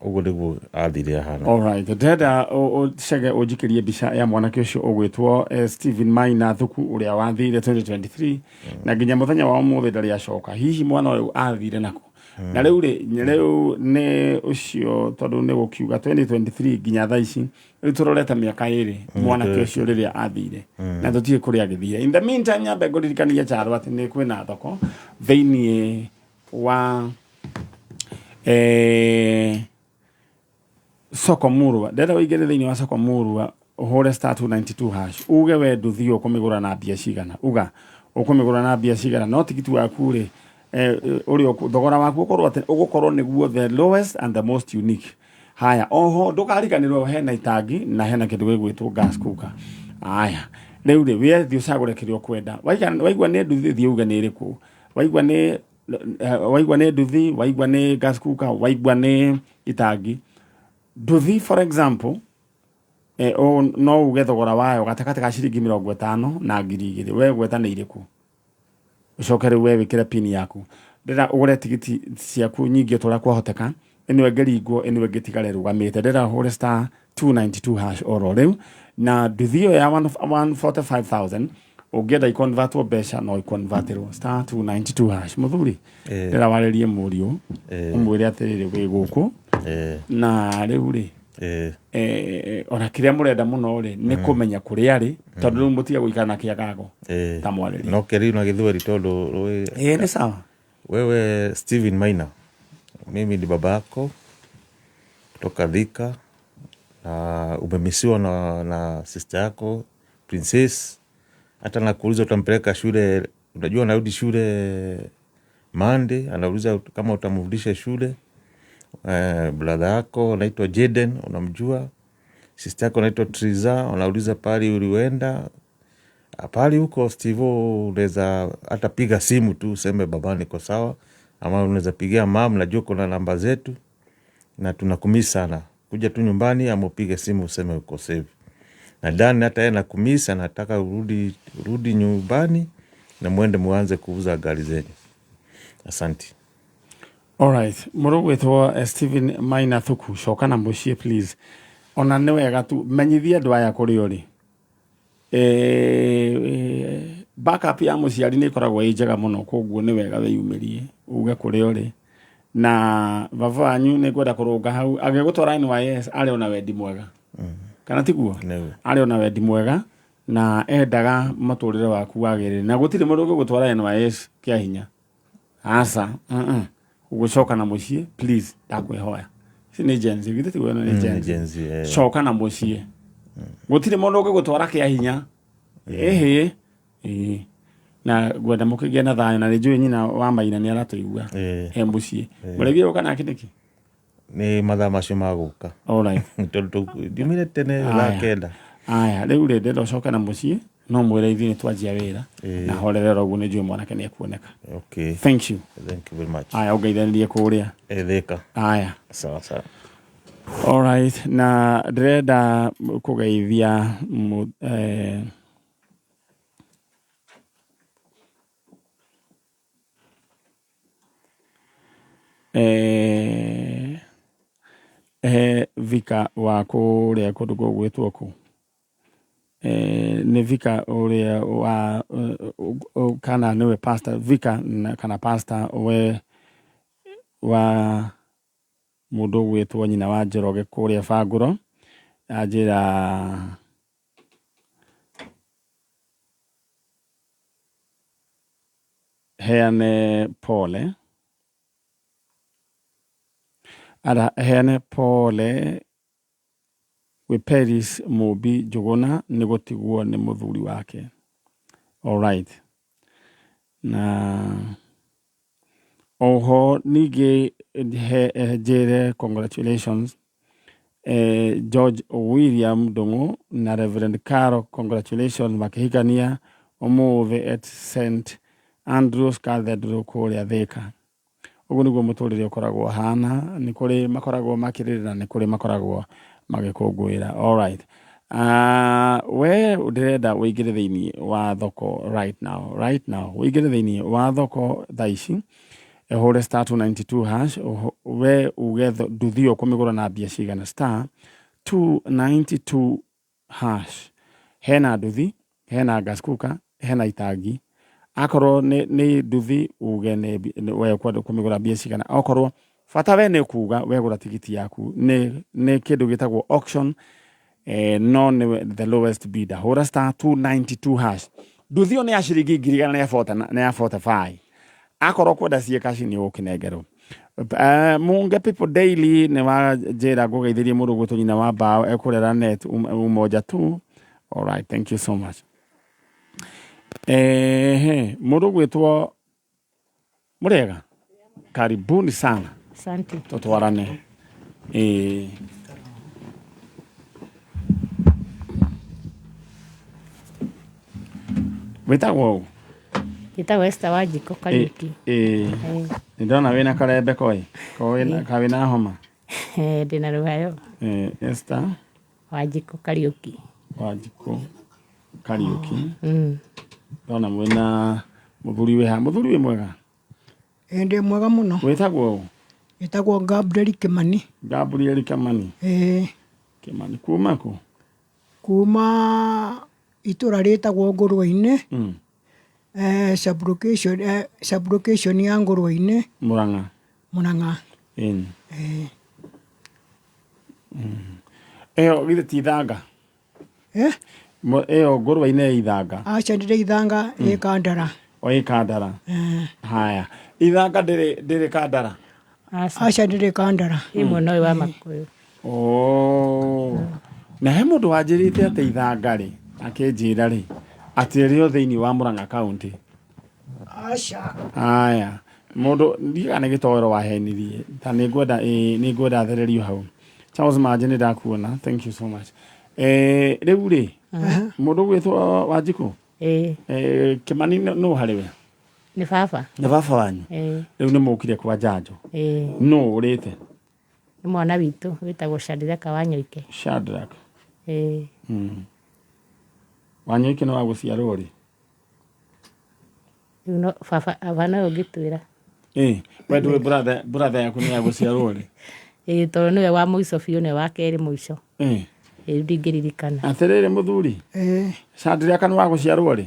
D: ũguo nĩguo athire ahana.
B: Alright, ndĩrenda ũcege ũnjikĩrie mbica ya mwanake ũcio ũgwĩtwo Stephen Maina Thuku ũrĩa wathire 2023 na nginya mũthenya wa ũmũthĩ ndarĩ acoka. Hihi mwana ũyũ athire nakũ? Na rĩu rĩ, rĩu nĩ ũcio tondũ nĩ gũkiuga 2023 nginya thaa ici rĩu tũrorete mĩaka ĩrĩ mwanake ũcio rĩrĩa athire na tũtiĩ kũrĩa agĩthire. In the meantime, nyambe ngũririkanie Charo atĩ nĩ kwĩna thoko thĩiniĩ wa soko murwa. Ndĩrenda ũingĩre thĩinĩ wa soko murwa ũhũre star 292 hash uge we nduthi ũkũmĩgũra na mbia cigana, uga ũkũmĩgũra na mbia cigana, no tigiti waku rĩ ũrĩa thogora waku ũkorwo atĩ ũgũkorwo nĩguo the lowest and the most unique. Haya, oho ndũkariganĩrwo hena itangi na hena kĩndũ gĩgwĩtwo gas cooker. Haya, rĩu rĩ we thiĩ ũcagũre kĩrĩa ũkwenda. Waigua nĩ nduthi thiĩ uge nĩ ĩrĩkũ, waigua nĩ nduthi, waigua nĩ gas cooker, waigua nĩ itangi. Nduthi for example, no uge thogora wayo gatagatĩ ka ciringi 50 na 2000. We gweta nĩ irĩkũ, ũcoke rĩu we wĩkĩre pin yaku. Ndĩra ũgũre tigiti ciaku nyingĩ o ta ũrĩa kwahoteka, ĩno ĩngĩringwo ĩno ĩngĩtigare ĩrũgamĩte. Ndĩra ũhũre star 292 hash oro rĩu na nduthi ĩyo ya 145,000 ũngĩenda ikonvertwo mbeca no ikonvertirwo star 292 hash. Mũthuri, ndĩra warĩrie mũriũ ũmwĩre atĩrĩrĩ wĩ gũkũ na rĩu rĩ ona kĩrĩa mũrenda mũno rĩ nĩ kũmenya kũrĩa arĩ tondũ rĩu mũtige gũikara na kĩagago ta mwarĩrie.
D: No kĩrĩu na gĩthweri tondũ
B: Nĩ sawa.
D: Wewe Steven Maina, mimi ni baba yako kutoka Thika na umemisiwa na sister yako Princess. Hata nakuuliza utampeleka shule, unajua anarudi shule Monday, anauliza kama utamrudisha shule. Brother yako anaitwa Jaden, unamjua. Sister yako anaitwa Triza, unauliza pali ulienda. Pali huko Steve, unaweza hata piga simu tu useme baba niko sawa, ama unaweza pigia mam, najua kuna namba zetu na tunakumisi sana. Kuja tu nyumbani ama upige simu useme uko safe. Na Dan hata yeye anakumisi, anataka urudi nyumbani na muende muanze kuuza gari zenu. Asante.
B: Alright, mũrũ gwĩtwo Stephen Maina Thuku, coka na mũciĩ please. Ona nĩ wega tu menyithie andũ aya kũrĩa ũrĩ. Backup ya mũciari nĩ ĩkoragwo ĩ njega mũno, koguo nĩ wega wĩyumĩrie uge kũrĩa ũrĩ. Na baba wanyu nĩ ngwenda kũrũnga hau agĩgũtwara NYS arĩ ona wendi mwega. Kana tiguo?
D: Nĩguo.
B: Arĩ ona wendi mwega na endaga mũtũrĩre waku wagĩrĩre, na gũtirĩ mũndũ ũngĩgũtwara NYS kĩa hinya. Aca, Gũcoka na mũciĩ please, ndakwĩhoya. Ici nĩ Gen Z, githĩ tiguo ĩno nĩ Gen Z?
D: Gen Z,
B: Coka na mũciĩ. Gũtirĩ mũndũ ũngĩgũtwara kĩa hinya. Ĩhĩ. Ĩĩ. Na ngwenda mũkĩgĩe na thayũ, na nĩ njũĩ nyina wa Maina nĩ aratũigua. He mũciĩ. Mũrĩithi ũka nake nĩkĩ?
D: Nĩ mathaa macio ma gũka.
B: Alright.
D: Tondũ ndiumire tene thaa 9.
B: Aya, rĩu rĩ ndĩrenda ũcoke na mũciĩ, no mwĩre ithuĩ nĩ twanjia wĩra. Na horerera ũguo nĩ njũĩ mwanake nĩ ekuoneka.
D: Okay.
B: Thank you.
D: Thank you very much.
B: Aya, ũngeithanĩrie kũrĩa.
D: Thika.
B: Aya.
D: Sawa sawa.
B: Alright, na ndĩrenda kũgeithia Vika wa kũrĩa kũndũ gũgwĩtwo kũ? Nĩ vika ũrĩa wa kana nĩwe pastor vika kana pastor we wa mũndũ ũgwĩtwo nyina wa Njoroge kũrĩa Bangũro, anjĩra heane pole, ara heane pole gwĩ Peris Mũmbi Njũgũna nĩ gũtigwo nĩ mũthuri wake. Alright. Na oho ningĩ njĩre congratulations George William Ndung'u na Reverend Caro, congratulations makĩhikania ũmũthĩ at St Andrews Cathedral kũrĩa Thika. Ũguo nĩguo mũtũrĩre ũkoragwo ũhana, nĩ kũrĩ makoragwo makĩrĩra na nĩ kũrĩ makoragwo magĩkũngũĩra. Alright. We ndĩrenda ũingĩre thĩinĩ wa thoko right now, right now. Ũingĩre thĩinĩ wa thoko thaa ici, ũhũre star 292 hash, we uge nduthi ĩyo ũkũmĩgũra na mbia cigana, star 292 hash. Hena nduthi, hena gas cooker, hena itangi. Akorwo nĩ nduthi uge nĩ we ũkwenda kũmĩgũra mbia cigana. Okorwo bata we nĩ kuga wegũra tigiti yaku nĩ kĩndũ gĩtagwo auction, no nĩ the lowest bidder. Hũra star 292 hash. Nduthi ĩyo nĩ ya ciringi ngiri igana rĩa forty na ya 45. Akorwo kwenda ciĩ kaci nĩ ũgũkĩnengerwo. Munge People Daily nĩ wa njĩra ngũgeithĩrie mũndũ ũgwĩtwo nyina wa mbaũ ekũrera net umoja tu. Alright, thank you so much. Ehe, mũndũ ũgwĩtwo mũrĩega, karibuni sana.
E: Asante.
B: Tũtwarane. Wĩtagwo ũ?
E: Njĩtagwo Esther Wanjikũ Kariũki.
B: Nĩ ndona wĩna karembeko ĩ, ka wĩna homa?
E: Ndĩna rũhayo.
B: Esther
E: Wanjikũ Kariũki.
B: Wanjikũ Kariũki. Ndona mwĩna mũthuri wĩ haha, mũthuri wĩ mwega?
F: Ĩ ndĩ mwega mũno.
B: Wĩtagwo ũ?
F: Njĩtagwo Gabriel Kĩmani.
B: Gabriel Kĩmani.
F: Ĩĩ.
B: Kĩmani kuma kũ?
F: Kuma itũra rĩtagwo Ngũrwe-inĩ. Sub-location, sub-location ya Ngũrwe-inĩ.
B: Mũrang'a.
F: Mũrang'a.
B: Ĩni. Ĩĩ. Ĩyo githĩ ti ithanga?
F: Eh?
B: Ĩyo Ngũrwe-inĩ ĩ ithanga?
F: Aca ndĩrĩ ithanga, ĩ Kandara.
B: O ĩ Kandara. Haya. Ithanga ndĩrĩ Kandara?
E: Aca.
F: Aca ndĩrĩ Kandara.
E: Ĩ mwena ũyũ wa Makũyũ.
B: Oh. Na he mũndũ wanjĩrĩte atĩ ithanga rĩ, akĩnjĩra rĩ, atĩ rĩo thĩinĩ wa Murang'a County.
F: Aca.
B: Haya. Mũndũ ndiũĩ kana nĩ gĩtoero wahenirie. Ta nĩ ngwenda ĩĩ nĩ ngwenda thererio hau. Charles Manji nĩ ndakuona. Thank you so much. Rĩu rĩ, mũndũ ũgwĩtwo Wanjikũ?
E: Ĩĩ.
B: Kĩmani nũ harĩ we?
E: Nĩ baba.
B: Nĩ baba wanyu?
E: Ĩĩ.
B: Rĩu nĩ mũkire kwa njanjo.
E: Ĩĩ.
B: Nũ ũrĩte?
E: Nĩ mwana witũ wĩtagwo Shadrack Wanyoike.
B: Shadrack.
E: Ĩĩ.
B: Wanyoike nĩ wa gũciarwo rĩ?
E: Rĩu no baba aba nowe ũngĩtwĩra.
B: Ĩĩ, we ndũĩ brother, brother yaku nĩ ya gũciarwo rĩ?
E: Ĩĩ tondũ nĩwe wa mũico biũ nĩwe wa kerĩ mũico.
B: Ĩĩ.
E: Ĩĩ rĩu ndingĩririkana.
B: Atĩrĩrĩ mũthuri.
F: Ĩĩ.
B: Shadrack nĩ wa gũciarwo rĩ?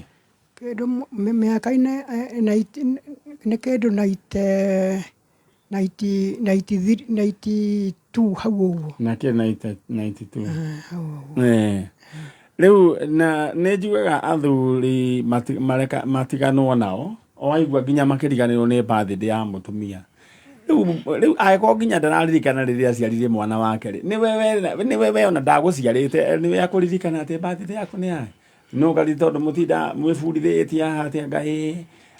F: Kĩndũ mĩaka-inĩ nĩ kĩndũ naite 92 hau ũguo.
B: Na kĩ 92.
F: Hau ũguo.
B: Rĩu na nĩ njugaga athuri mareka matiganwo nao waigua nginya makĩriganĩrwo nĩ birthday ya mũtumia. Rĩu angĩkorwo nginya ndararirikana rĩrĩa aciarire mwana wake rĩ, nĩwe we ona ndagũciarĩte nĩwe akũririkana atĩ birthday yaku nĩ yaĩ. No gari tondũ mũtinda mwĩbundithĩtie haha atĩ anga ĩ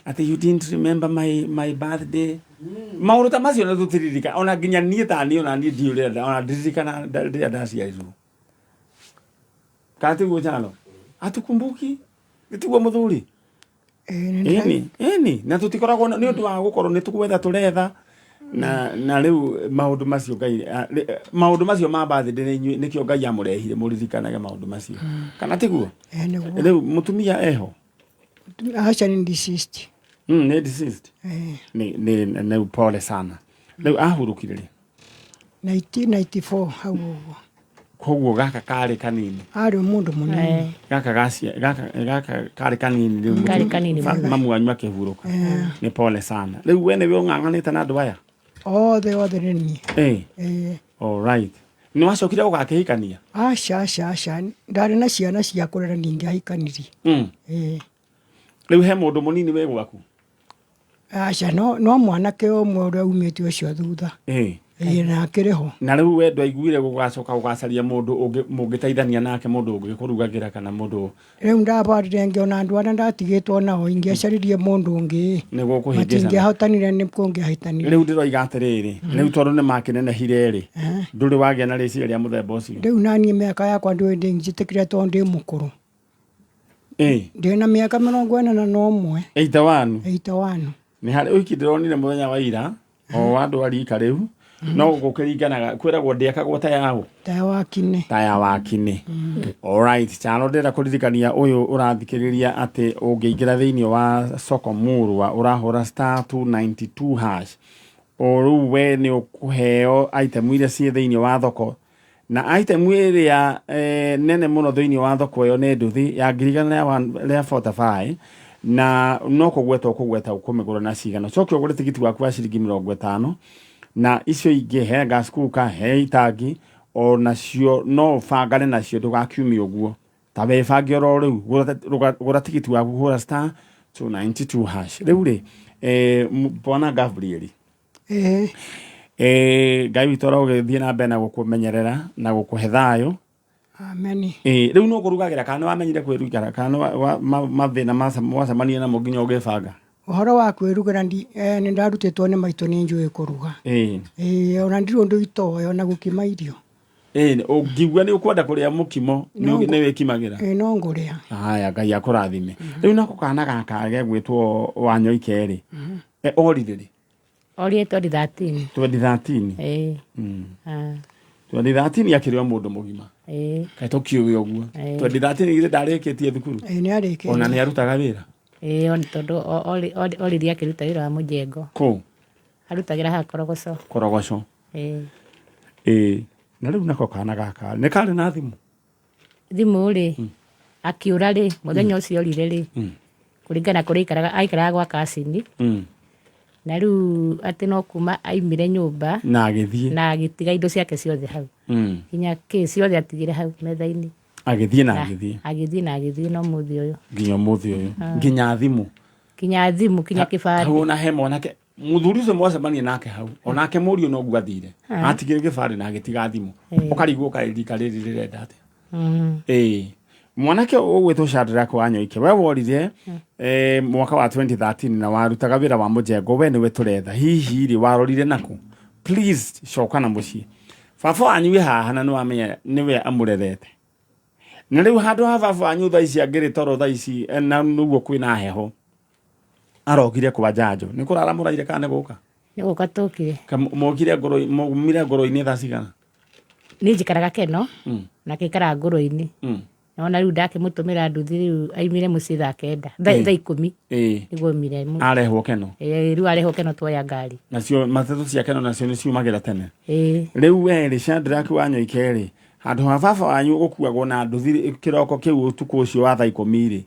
B: atĩ you didn't remember my birthday. Maũndũ ta macio nĩ tũtiririkana ona nginya niĩ ta niĩ ona niĩ ndiũĩ rĩrĩa ona ndiririkana rĩrĩa ndaciarirwo. Kana tiguo Chalo? Hatukumbuki? Tiguo mũthuri? Ĩni, ĩni, na tũtikoragwo nĩ ũndũ wa gũkorwo nĩ tũgwetha tũretha na rĩu maũndũ macio Ngai maũndũ macio ma birthday nĩ inyuĩ nĩkĩo Ngai amũrehire mũririkanage maũndũ macio. Kana tiguo?
F: Nĩguo.
B: Rĩu mũtumia eho?
F: Aca nĩ deceased.
B: Nĩ deceased? Nĩ pole sana. Rĩu ahurũkire rĩ?
F: 1994 hau ũguo.
B: Koguo gaka karĩ kanini.
F: Arĩ mũndũ mũnini.
B: Gaka gacia gaka gaka karĩ kanini rĩu.
E: Karĩ kanini mũno.
B: Mamu wanyu akĩhurũka. Nĩ pole sana. Rĩu we nĩwe ũng'ang'anĩte na andũ aya?
F: Othe othe nĩ niĩ.
B: Eh. All right. Nĩ wacokire ũgakĩhikania?
F: Aca aca aca, ndarĩ na ciana cia kũrera ningĩahikanirie.
B: Rĩu he mũndũ mũnini wĩ gwaku?
F: Aca, no mwanake ũmwe ũrĩa umĩte ũcio thutha. Ĩĩ na akĩrĩ ho.
B: Na rĩu we ndwaiguire gũgacoka gũgacaria mũndũ ũngĩ mũngĩteithania nake, mũndũ ũngĩkũrugagĩra kana mũndũ.
F: Rĩu ndabarire ngĩona andũ arĩa ndatigĩtwo nao ingĩacaririe mũndũ ũngĩ
B: Nĩ gũkũhĩngĩcana.
F: Matingĩahotanire nĩ kũngĩahĩtanire.
B: Rĩu ndĩroiga atĩrĩrĩ, rĩu tondũ nĩ makĩnenehire rĩ, ndũrĩ wagĩa na rĩciria rĩa mũthemba ũcio?
F: Rĩu naniĩ mĩaka yakwa ndũĩ ndĩnjĩtĩkĩre tondũ ndĩ mũkũrũ. Ndĩna mĩaka 81.
B: 81?
F: 81.
B: Nĩ harĩ ũhiki ndĩronire mũthenya wa ira o wa andũ a rika rĩu, no gũkĩringanaga kwĩragwo ndĩakagwo ta yaũ?
F: Ta ya wakinĩ.
B: Ta ya wakinĩ. Alright, Charo, ndĩrenda kũririkania ũyũ ũrathikĩrĩria atĩ ũngĩingĩra thĩinĩ wa soko murwa ũrahũra star 292 hash, o rĩu we nĩ ũkũheo item iria ciĩ thĩinĩ wa thoko, na item ĩrĩa nene mũno thĩinĩ wa thoko ĩyo nĩ nduthi ya 100,000 45, na no kũgweta ũkũgweta ũkũmĩgũra na cigana. Ũcoke ũgũre tigiti waku wa ciringi 50, na icio ingĩ he gas cooker, he itangi, o nacio no ũbangane nacio ndũgakiumie ũguo. Ta wĩbange oro rĩu, gũra tigiti waku hũra star 292 hash. Rĩu rĩ, bwana Gabriel. Ngai witũ arogĩthiĩ na mbere na gũkũmenyerera na gũkũhe thayũ.
F: Amen.
B: Rĩu no kũrugagĩra kana nĩ wamenyire kwĩrugĩra kana nĩ mathĩna mwacemania namo nginya ũgĩbanga?
F: Ũhoro wa kwĩrugĩra nĩ ndarutĩtwo nĩ maitũ nĩ njũĩ kũruga. Ona ndirĩ ũndũ itoĩ ona gũkima irio.
B: Ũngiuga nĩ ũkwenda kũrĩa mũkimo, nĩ wĩkimagĩra?
F: No ngũrĩa.
B: Haya, Ngai akũrathime. Rĩu nako kana gaka gegwĩtwo Wanyoike rĩ, orire rĩ?
E: Orire 2013.
B: 2013?
E: Ĩĩ.
B: 2013 akĩrĩ o mũndũ mũgima.
E: Ĩĩ.
B: Kaĩ tũkiũĩ ũguo. 2013 githĩ ndarĩkĩtie thukuru?
F: Ĩĩ, nĩ arĩkĩtie.
B: Ona nĩ arutaga wĩra?
E: Ĩĩ, tondũ oririe akĩruta wĩra wa mũjengo.
B: Kũ?
E: Arutagĩra haha Korogoco.
B: Korogoco.
E: Ĩĩ.
B: Ĩĩ. Na rĩu nako kana gaka nĩ karĩ na thimũ?
E: Thimũ rĩ, akiũra rĩ, mũthenya ũcio orire rĩ, kũringana kũrĩa aikaraga, aikaraga gwa kacini. Na rĩu atĩ no kuma aimire nyũmba
B: na agĩthiĩ,
E: na agĩtiga indo ciake ciothe hau. Nginya kĩ ciothe atigire hau metha-inĩ.
B: Agĩthiĩ na agĩthiĩ.
E: Agĩthiĩ na agĩthiĩ no mũthĩ ũyũ.
B: Nginya ũmũthĩ ũyũ. Nginya thimũ.
E: Nginya thimũ, nginya kĩbandĩ.
B: Hau ona he mwanake muthuri ucio mwacemania nake hau onake mũriũ noguo athire, atigire gĩbandĩ na agĩtiga thimũ, ũkarigwo karirika rĩrĩ rĩrenda atĩa. Ĩĩ, mwanake ũgwĩtwo Shadrack Wanyoike, we worire mwaka wa 2013 na warutaga wĩra wa mũjengo, we nĩwe tũretha. Hihi rĩ warorire naku? Please coka na mũciĩ, baba wanyu wĩ haha na nĩwamenya nĩwe amũrerete, na rĩu handũ ha baba wanyu thaa ici angĩrĩ toro thaa ici, na nĩguo kwĩna heho, arokire kwa njanjo. Nĩ kũrara mũraire kana nĩ gũka?
E: Nĩ gũka tũkire.
B: Mokire ngoro, mumire ngoro-inĩ thaa cigana?
E: Niĩ njikaraga Keno, nake aikaraga ngoro-inĩ. Nona rĩu ndakĩmũtũmĩra nduthi, rĩu aimire mũciĩ thaa 9, thaa 10. Nĩguo aimire mũciĩ.
B: Arehwo Keno?
E: Ĩĩ, rĩu arehwo Keno tuoya ngari.
B: Nacio matatũ cia Keno nacio nĩ ciumagĩra tene? Rĩu we rĩ, Shadrack Wanyoike rĩ, handũ ha baba wanyu gũkuagwo na nduthi kĩroko kĩu ũtukũ ũcio wa thaa 10 rĩ,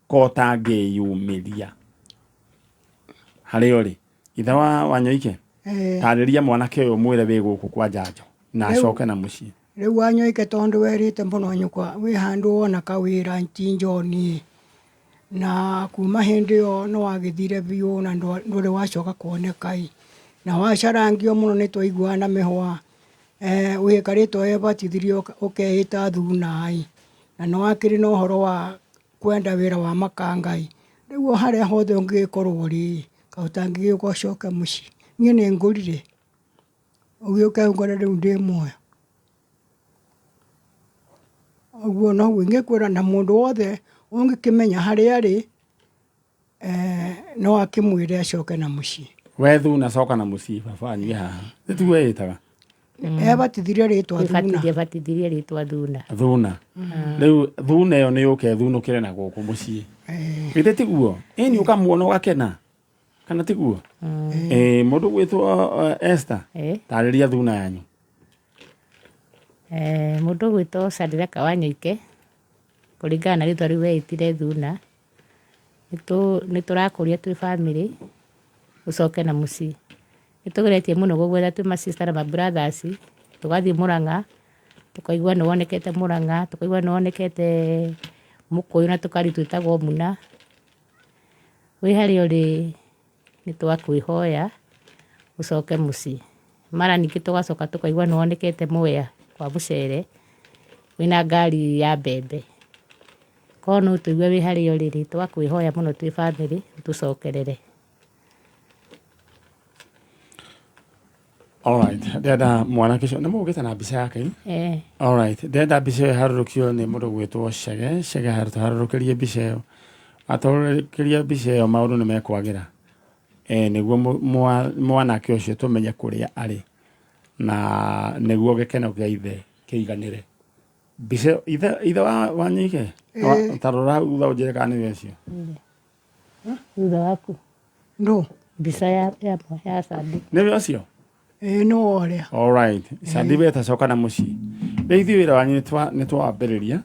B: ko ũtangĩyumĩria harĩa ũrĩ? Ithe wa Wanyoike, tarĩria mwanake ũyũ mwĩre wĩ gũkũ kwa njanjo na acoke na mũciĩ.
F: Rĩu Wanyoike, tondũ werĩte mũno nyũkwa wĩ handũ wona kawĩra ti Njoni, na kuma hĩndĩ ĩyo nĩ wagĩthire biũ na ndũrĩ wacoka kuoneka ĩ, na wacarangio mũno nĩ twaiguaga na mĩhwa, wĩkarĩte webatithirie ũkeĩta thuna ĩ, na nĩ wakĩrĩ na ũhoro wa kwenda wĩra wa makanga ĩ, rĩu o harĩa hothe ũngĩgĩkorwo rĩ, kaĩ ũtangĩgĩũka ũcoke mũciĩ? Niĩ nĩ ngũrire, ũgĩũke ũngore rĩu ndĩ muoyo. Ũguo noguo ingĩkwĩra, na mũndũ wothe ũngĩkĩmenya harĩa arĩ, no akĩmwĩre acoke na mũciĩ.
B: We thuna, coka na mũciĩ, baba wanyu wĩ haha. Nĩ tiguo ĩtaga?
F: Ebatithirie rĩtwa Thuna.
E: Ebatithirie rĩtwa Thuna.
B: Thuna. Rĩu thuna ĩyo nĩ yũke thunũkĩre na gũkũ mũciĩ. Githĩ tiguo? Ĩni ũkamuona ũgakena. Kana tiguo? Mũndũ gwĩtwo Esther, tarĩria thuna yanyu.
E: Mũndũ ũgwĩtwo Shadrack Wanyoike, kũringana na rĩtwa rĩu weĩtire Thuna, nĩ tũrakũria twĩ bamĩrĩ, ũcoke na mũciĩ. Nĩ tũgeretie mũno gũgwetha twĩ ma sister na ma brothers, tũgathiĩ Mũrang'a, tũkaigua nĩ wonekete Mũrang'a, tũkaigua nĩ wonekete Mũkũyũ na tũkari twĩtagwo Muna. Wĩ harĩa ũrĩ nĩ twakwĩhoya ũcoke mũciĩ. Mara ningĩ tũgacoka tũkaigua nĩ wonekete Mwea kwa mũcere wĩna ngari ya mbembe. Korwo no tũigue wĩ harĩa ũrĩ rĩ, twakwĩhoya mũno twĩ bamĩrĩ ũtũcokerere.
B: Alright, ndĩrenda mwanake ũcio nĩ mũgũkĩte na mbica yake
E: Eh,
B: Alright, ndĩrenda mbica ĩyo ĩharũrũkio nĩ mũndũ gwĩtwo Chege. Chege harũrũkĩrie mbica ĩyo. Atũharũrũkĩria mbica ĩyo maũndũ nĩ mekwagĩra. Eh, nĩguo mwanake ũcio tũmenye kũrĩa arĩ na nĩguo gĩkeno kĩa ithe kĩiganĩre. Mbica ĩyo ithe wa Nyige? Ta rora thutha ũnjĩre kana nĩwe ũcio.
E: Thutha waku.
F: Ndũ?
E: Mbica ya Sandi.
B: Nĩwe ũcio?
F: Ĩĩ nĩwe ũrĩa.
B: Alright. Sandi we tacoka na mũciĩ. Rĩu ithuĩ wĩra wanyu nĩ twawambĩrĩria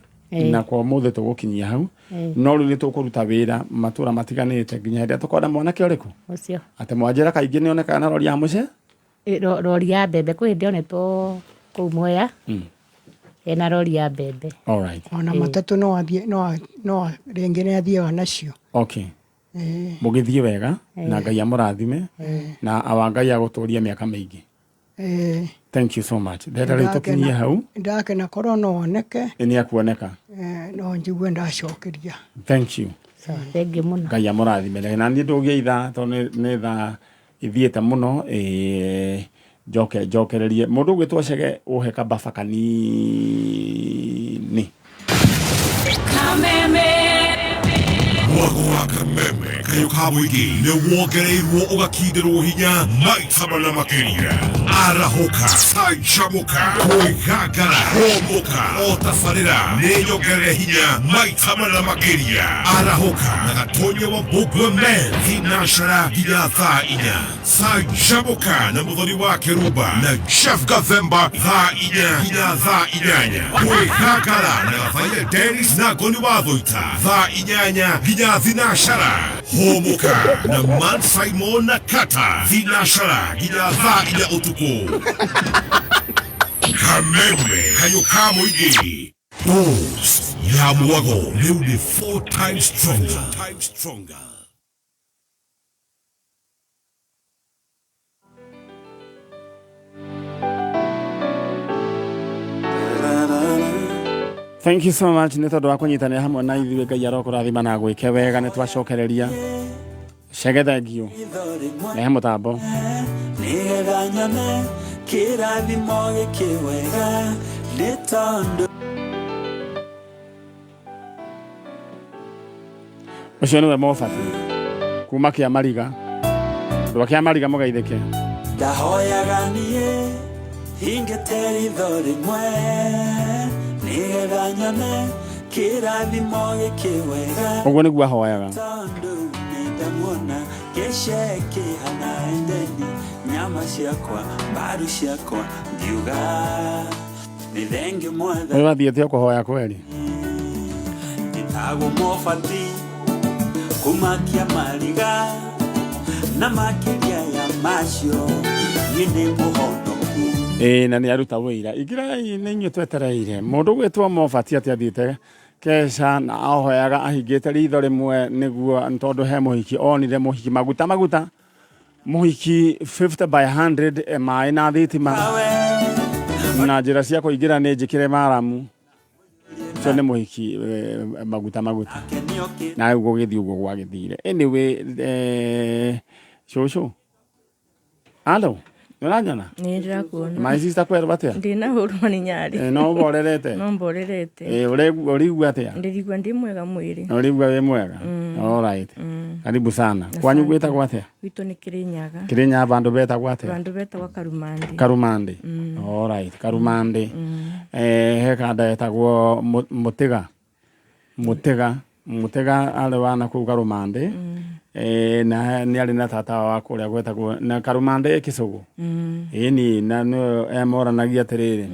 B: na kwa ũmũthĩ tũgũkinyia hau. No rĩu nĩ tũkũruta wĩra matũra matiganĩte nginya hĩndĩ ĩrĩa tũkona mwanake ũrĩkũ.
E: Ũcio.
B: Atĩ mwanjĩra kaingĩ nĩ onekaga na rori ya mũce?
E: Rori ya mbembe kwĩ hĩndĩ onetwo kũu Mwea. Ena rori ya mbembe.
B: Alright.
F: Ona matatũ no athiĩ no rĩngĩ nĩ athiaga nacio.
B: Okay. Mũgĩthiĩ wega na Ngai amũrathime na awa Ngai agũtũrie mĩaka mĩingĩ. Thank you so much. Ndĩrenda rĩu tũkinyie hau.
F: Ndakena korwo no oneke.
B: Nĩ akuoneka.
F: No njigue ndacokeria.
B: Thank you.
E: Thank you mũno.
B: Ngai amũrathime. Na niĩ ndũgie ithaa tondũ nĩ thaa ithiĩte mũno njoke njokererie mũndũ ũgwĩtwo Chege ũhe kabafa kanini.
G: Kameme.
H: Mwago wa Kameme kayũ ka mũingĩ nĩ wongereirwo ũgakindĩrwo hinya maita mana makĩria. Arahũka, canjamũka, kwĩgangara, hũmũka, o tabarĩra nĩ nyongerere hinya maita mana makĩria. Arahũka na Gatonya wa Mbũmbwe Men thinacara nginya thaa inya. Canjamũka na Mũthoni wa Kĩrumba na Jeff Gathemba thaa inya nginya thaa inyanya. Kwĩgangara na Gathaiya Dennis na Ngoni wa Thũita thaa inyanya nginya thinacara. Hũmũka na Man Simon na Kata thinacara nginya thaa inya ũtukũ. Kameme kayũ ka mũingĩ. Boost ya mwago rĩu nĩ 4 times stronger.
B: Thank you so much nĩ tondũ wa kũnyitanĩra hamwe na ithuĩ. Ngai arokũrathima na gwĩke wega. Nĩ twacokereria Chege, thank you. Rehe mũtambo.
G: Nĩgetha nyone kĩrathimo gĩkĩ wega nĩ tondũ
B: Ũcio nĩwe Mobati kuma kĩa Mariga. Andũ a kĩa Mariga mũgeithĩke.
G: Ndahoyaga niĩ hingĩte ritho rĩmwe nĩgetha nyone kĩrathimo gĩkĩ wega.
B: Ũguo nĩguo ahoyaga.
G: Tondũ nĩndamuona gĩcekĩ hana endeni nyama ciakwa mbaru ciakwa ngiuga nĩ thengiũ mwathani.
B: Ũyũ athiĩte o kũhoya kweri.
G: Njĩtagwo Mobati kuma Kĩamariga na makĩria ya macio niĩ nĩ mũhonoku.
B: Ĩĩ na nĩ aruta wĩira. Ingĩrai nĩ inyuĩ twetereire. Mũndũ ũgwĩtwo Mobati atĩ athiĩte keca na ahoyaga ahingĩte ritho rĩmwe nĩguo tondũ he mũhiki onire mũhiki maguta maguta mũhiki 50 by 100 maĩ na thitima na njĩra cia kũingĩra nĩ njĩkĩre maramu. Ũcio nĩ mũhiki maguta maguta na rĩu gũgĩthiĩ ũguo gwagĩthire. Anyway, cũcũ alo nĩ ũranyona?
I: Nĩ ndĩrakuona.
B: My sister kwerwo atĩa?
I: Ndinahũrwo nĩ nyarĩ.
B: No ũborerete?
I: No mborerete.
B: Ũrĩigua atĩa?
I: Ndĩrigua ndĩ mwega mwĩrĩ.
B: Ũrĩigua wĩ mwega? All right. Karibu sana. Kwanyu gwĩtagwo atĩa?
I: Gwitũ nĩ Kĩrĩnyaga.
B: Kĩrĩnyaga vandũ betagwo atĩa?
I: Vandũ betagwo Karumandĩ.
B: Karumandĩ. All right, Karumandĩ. He kanda etagwo Mũtiga. Mũtiga. Mũtega arĩ wa nakũu Karũmandĩ. Eh, na nĩ arĩ na tata wa kũrĩa gwetagwo na Karũmandĩ ĩ Kĩcũgũ. Ĩni na nĩyo emoranagia atĩrĩrĩ,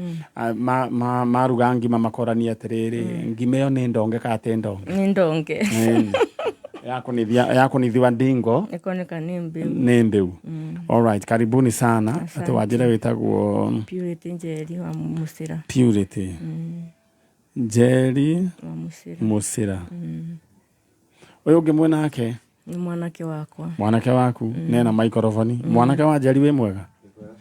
B: maruga ngima makorania atĩrĩrĩ, ngima ĩyo nĩ ndonge kana ti ndonge?
I: Nĩ ndonge.
B: Ĩni. Yakunithia ndingo.
I: Ĩkoneka nĩ mbĩu.
B: Nĩ mbĩu. Alright, karibuni sana. Atĩ wanjĩre wĩtagwo?
I: Purity Njeri wa Mũcĩra.
B: Purity Njeri
I: wa Mũcĩra.
B: Mũcĩra. Ũyũ ũngĩ mwenake?
I: Nĩ mwanake wakwa.
B: Mwanake waku. Nena maikoroboni. Mwanake wa Njeri, wĩ mwega?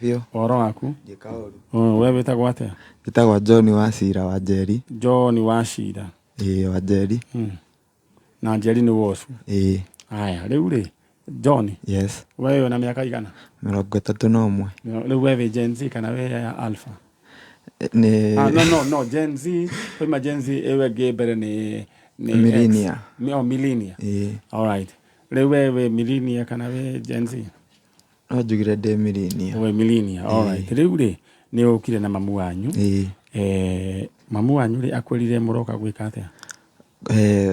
J: Biũ.
B: Ũhoro waku?
J: Njĩka ũru.
B: We wĩtagwo atĩa?
J: Njĩtagwo John wa Cira wa Njeri.
B: John wa Cira.
J: Ĩĩ, wa Njeri.
B: Na Njeri nĩ wocu?
J: Ĩĩ.
B: Aya, rĩu rĩ, John.
J: Yes.
B: We wĩna mĩaka igana?
J: 31.
B: Rĩu we wĩ Gen Z kana wĩ ya Alpha?
J: Nĩ
B: Ah, no no no Gen Z, koima Gen Z ĩyo ĩngĩ mbere nĩ X.
J: Millennial.
B: Oh, millennial.
J: Ĩĩ.
B: Alright, rĩu we wĩ millennial kana wĩ Gen Z?
J: No njugire ndĩ millennial.
B: Wĩ millennial. Alright, rĩu rĩ, nĩ ũkire na mamu wanyu.
J: Ĩĩ.
B: Eh, mamu wanyu rĩ, akwĩrire mũroka gwĩka atĩa?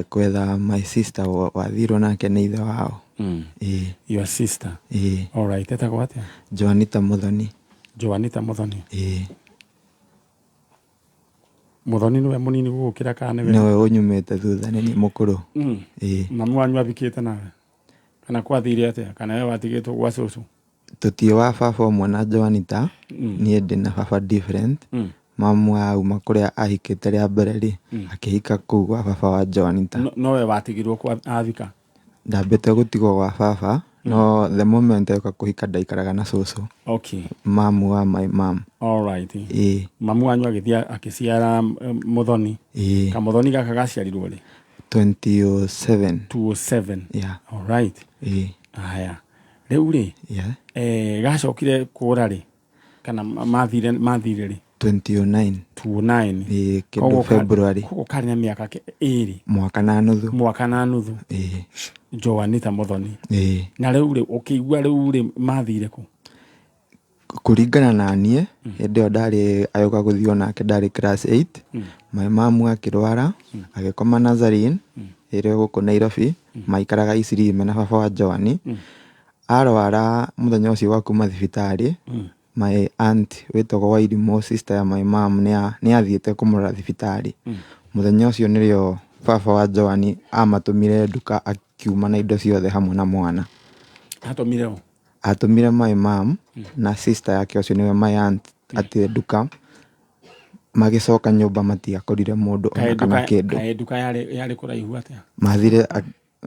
J: Kwetha my sister wathirwo nake nĩ ithe wao. Ĩĩ.
B: Your sister?
J: Ĩĩ.
B: Alright, etagwo atĩa?
J: Joanita Muthoni.
B: Joanita Muthoni.
J: Ĩĩ.
B: Muthoni nĩwe mũnini gũgũkĩra kana nĩwe?
J: Nĩwe ũnyumĩte thutha, nĩ niĩ mũkũrũ. Ĩĩ.
B: Mamu wanyu abikĩte nawe kana kwathire atĩa, kana we watigĩtwo gwa cũcũ?
J: Tũtiĩ wa baba ũmwe na Joanita. Niĩ ndĩ na baba different. Mamu auma kũrĩa ahikĩte rĩa mbere rĩ, akĩhika kũu gwa baba wa Joanita.
B: No, nowe watigirwo kwa athika?
J: Ndambĩte gũtigwo gwa baba, no the moment yoka kũhika ndaikaraga na cũcũ. Mamu wa my mom.
B: Alright.
J: Ĩĩ.
B: Mamu wanyu agĩthiĩ akĩciara Muthoni?
J: Ĩĩ.
B: Kamuthoni gaka gaciarirwo rĩ?
J: 2007.
B: 207.
J: Yeah.
B: Alright.
J: Ĩĩ.
B: Haya, rĩu rĩ, gacokire kũra rĩ, kana mathire rĩ?
J: 2009.
B: 2009.
J: Ĩĩ, kĩndũ February.
B: Koguo karĩ na mĩaka 2.
J: Mwaka na nuthu.
B: Mwaka na nuthu.
J: Ĩĩ.
B: Joanita Muthoni.
J: Ĩĩ.
B: Na rĩu rĩ, ũkĩigua rĩu rĩ, mathire kũ?
J: Kũringana na niĩ, hĩndĩ ĩyo ndarĩ agĩũka gũthiĩ nake ndarĩ class 8. My mamu akĩrwara, agĩkoma Nazarene ĩrĩa gũkũ Nairobi, maikaraga Eastleigh mena baba wa Joani. Arwara mũthenya ũcio wa kuma thibitarĩ, my aunt wĩtagwo Wairimũ, sister ya my mom, nĩ athiĩte kũmũrora thibitarĩ. Mũthenya ũcio nĩrĩo baba wa Joani amatũmire nduka, akiuma na indo ciothe hamwe na mwana.
B: Atũmire ũ?
J: Atũmire my mom na sister yake, ũcio nĩwe my aunt, atĩ nduka. Magĩcoka nyũmba matiakorire mũndũ ona kana kĩndũ.
B: Kaĩ nduka yarĩ kũraihu atĩa?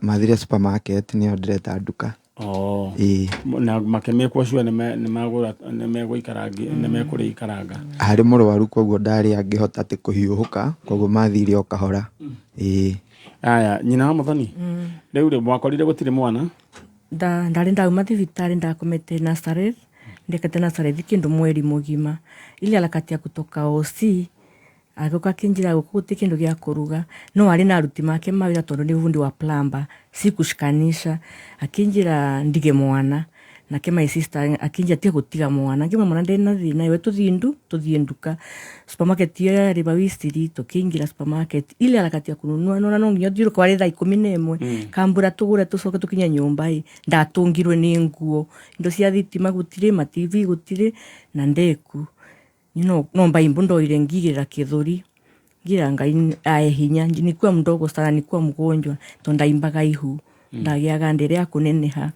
J: Mathire supermarket, nĩyo ndĩreta nduka.
B: Oh.
J: Ĩĩ.
B: Na makĩmĩkwo sure nĩmagũra, nĩmegũikaranga, nĩmekũrĩikaranga.
J: Arĩ mũrwaru, koguo ndarĩ angĩhota atĩ kũhiũhũka, koguo mathire o kahora. Ĩĩ.
B: Aya, nyina wa Muthoni, rĩu rĩ, mwakorire gũtirĩ mwana?
I: Ndarĩ ndauma thibitarĩ, ndakomete Nazareth, ndekete Nazareth kĩndũ mweri mũgima. Ile harakati ya kutoka OC agĩũka akĩnjĩra gũkũ gũtirĩ kĩndũ gĩa kũruga, no arĩ na aruti make ma wĩra tondũ nĩ bundi wa plumber, si kushikanisha. Akĩnjĩra ndige mwana, nake my sister akĩnjĩra tiga gũtiga mwana. Ngĩmwĩra mwana ndĩ na thĩna, we tũthiĩ nduka, supermarket ĩyo yarĩ bau Eastleigh. Tũkĩingĩra supermarket, ile harakati ya kununua nona no nginya ũthiũrũke, warĩ thaa 11, kambura tũgũre tũcoke tũkinye nyũmba ĩ, ndatũngirwe nĩ nguo, indo cia thitima gũtirĩ, ma TV gũtirĩ, na ndeku no mbaimbu ndoire ngigĩrĩra kĩthũri, ngira Ngai ae hinya. Nikuwa mdogo sana, nikuwa mgonjwa to ndaimbaga ihu, ndagĩaga nda ĩrĩa ya kũneneha.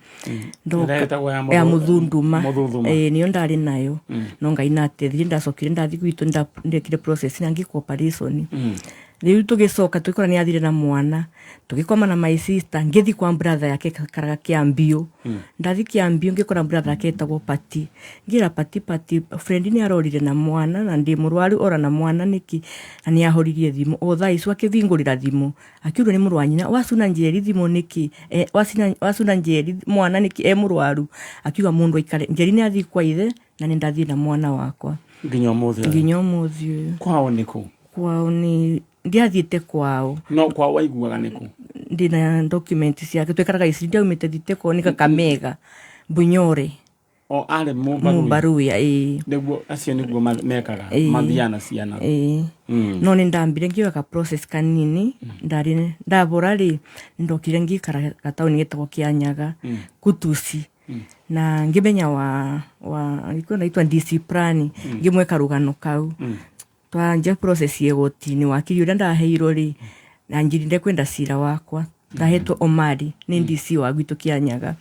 B: Ĩrĩa ĩtagwo ya
I: ya mũthunduma.
B: Mũthunduma.
I: Ĩĩ, nĩyo ndarĩ nayo, no Ngai nateithire, ndacokire ndathi gwitũ, ndekire process na ngĩkwo operation. Rĩu tũgĩcoka tũgĩkora nĩ athire na mwana, tũgĩkoma na my sister, ngĩthi kwa brother yake karaga Kĩambiũ. Ndathi Kĩambiũ ngĩkora brother yake etagwo Pati. Ngĩra Pati, "Pati, friend nĩ arorire na mwana na ndĩ mũrwaru, ora na mwana nĩkĩ?" Na nĩ ahoririe thimũ o thaa icio. Akĩbingũrĩra thimũ, akiũrio nĩ mũrũ wa nyina, "Wacuna Njeri thimũ nĩkĩ? Wacuna Njeri mwana nĩkĩ e mũrwaru?" Akiuga mũndũ aikare, Njeri nĩ athiĩ kwa ithe na nĩ ndathiĩ na mwana wakwa.
B: Nginya ũmũthĩ ũyũ?
I: Nginya ũmũthĩ ũyũ.
B: Kwao nĩ kũ?
I: Kwao nĩ ndiathiĩte kwao.
B: No kwao waiguaga nĩ kũ?
I: Ndĩna document ciake, twekaraga ici, ndiaumĩte thite kwao nĩ Kakamega, Bunyore.
B: O arĩ mũmbaruya.
I: Mũmbaruya, ĩĩ.
B: Nĩguo acio nĩguo mekaga,
I: Ĩĩ.
B: mathiaga na ciana.
I: Ĩĩ. No nĩ ndambire ngĩoya ka process kanini, ndarĩ ndabora rĩ, nĩ ndokire ngĩikara gataũni getagwo Kĩanyaga, Kutusi. Na ngĩmenya wa wa alikuwa anaitwa DC Prani, ngĩmwe karũgano kau. Twanjia process ya igoti-inĩ wakiri ũrĩa ndaheirwo rĩ, anjĩrire ndekwenda cira wakwa. Ndahetwo Omari nĩ DC wa gwitũ Kĩanyaga.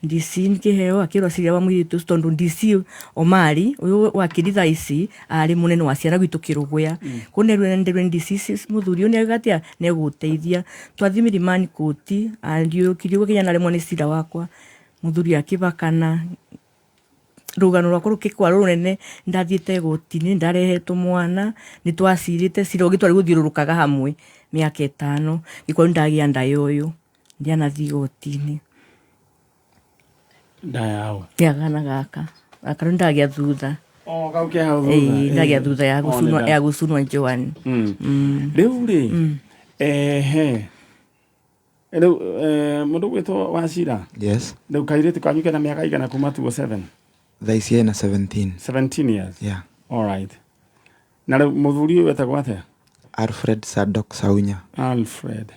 I: DC ngĩheo akĩrwo cira wa mũirĩtu ũcio tondũ DC Omari ũyũ wakiri thaa ici arĩ mũnene wa ciana gwitũ Kĩrũgũya. Kũu nderwo nderwo nĩ DC mũthuri ũyũ nĩauga atĩa nĩegũgũteithia. Twathiĩ Milimani kũti andiũrũkirie ũguo nginya ndaremwo nĩ cira wakwa. Mũthuri akĩbakana rũgano rwakwa rũkĩkwa rũnene ndathiĩte igoti-inĩ ndarehetwo mwana nĩ twacirĩte cira ũngĩ twarĩ gũthiũrũrũkaga hamwe mĩaka ĩtano gĩkorwo nĩ ndagĩa nda ya ũyũ ndianathiĩ igoti-inĩ.
B: Nda yaũ?
I: Ya kana gaka gaka rĩu ndagĩa thutha.
B: O kau ke hau thutha.
I: Ĩĩ ndagĩa thutha ya
B: O, nĩ
I: gũcunwa
B: nda.
I: ya gũcunwa Joan.
B: Rĩu rĩ, ehe rĩu mũndũ gwĩtwo Wachira.
J: Yes.
B: Rĩu kairĩtu kanyu kena mĩaka igana kuma 207?
J: Thaa ici ena 17.
B: 17 years.
J: Yeah.
B: All right. Na rĩu mũthuri ũyũ etagwo atĩa?
J: Alfred Sadok Saunya.
B: Alfred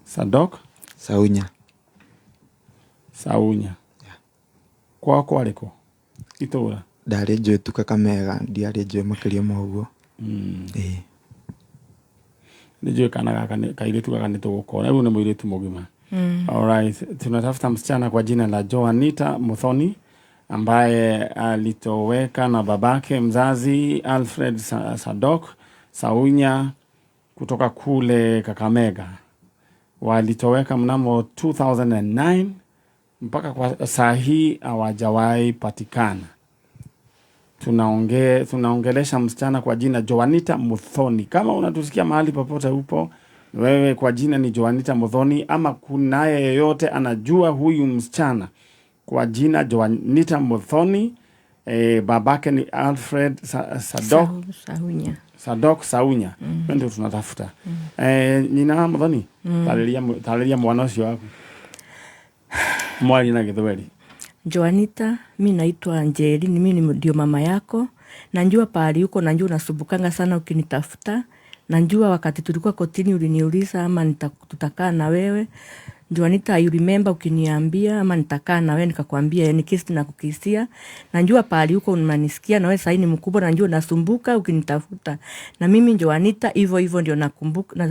B: Sadok
J: Saunya.
B: Saunya. Kwao kwarĩ kũ? Itũra?
J: Ndarĩ njũĩ tu Kakamega, ndiarĩ njũĩ makĩria ma ũguo. Ĩĩ.
B: Nĩ njũĩ kana gaka kairĩtu gaka nĩ tũgũkora. Rĩu nĩ mũirĩtu mũgima. Alright. Tunatafuta msichana kwa jina la Joanita Muthoni ambaye alitoweka na babake mzazi Alfred Sadok Saunya kutoka kule Kakamega. Walitoweka mnamo 2009 mpaka kwa saa hii hawajawahi patikana. Tunaongelesha msichana kwa jina Joanita Muthoni. Kama unatusikia mahali popote upo, wewe kwa jina ni Joanita Muthoni, ama kunaye yeyote anajua huyu msichana kwa jina Joanita Muthoni, babake ni Alfred Sadok
I: Saunya.
B: Sadok Saunya. Ndio tunatafuta. Nyina Muthoni, tarĩria mwana ũcio waku. Mwari na Gĩthweri.
I: Joanita, mi naitwa Njeri, ni mimi ndio mama yako. Najua pahali uko, najua unasumbukanga sana ukinitafuta. Najua wakati tulikuwa kotini uliniuliza ama tutakaa na wewe. Joanita, you remember ukiniambia ama nitakaa na wewe, nikakwambia ni kesi na kukisia. Najua pahali uko unanisikia na wewe sasa ni mkubwa, najua unasumbuka ukinitafuta. Na mimi Joanita hivyo hivyo ndio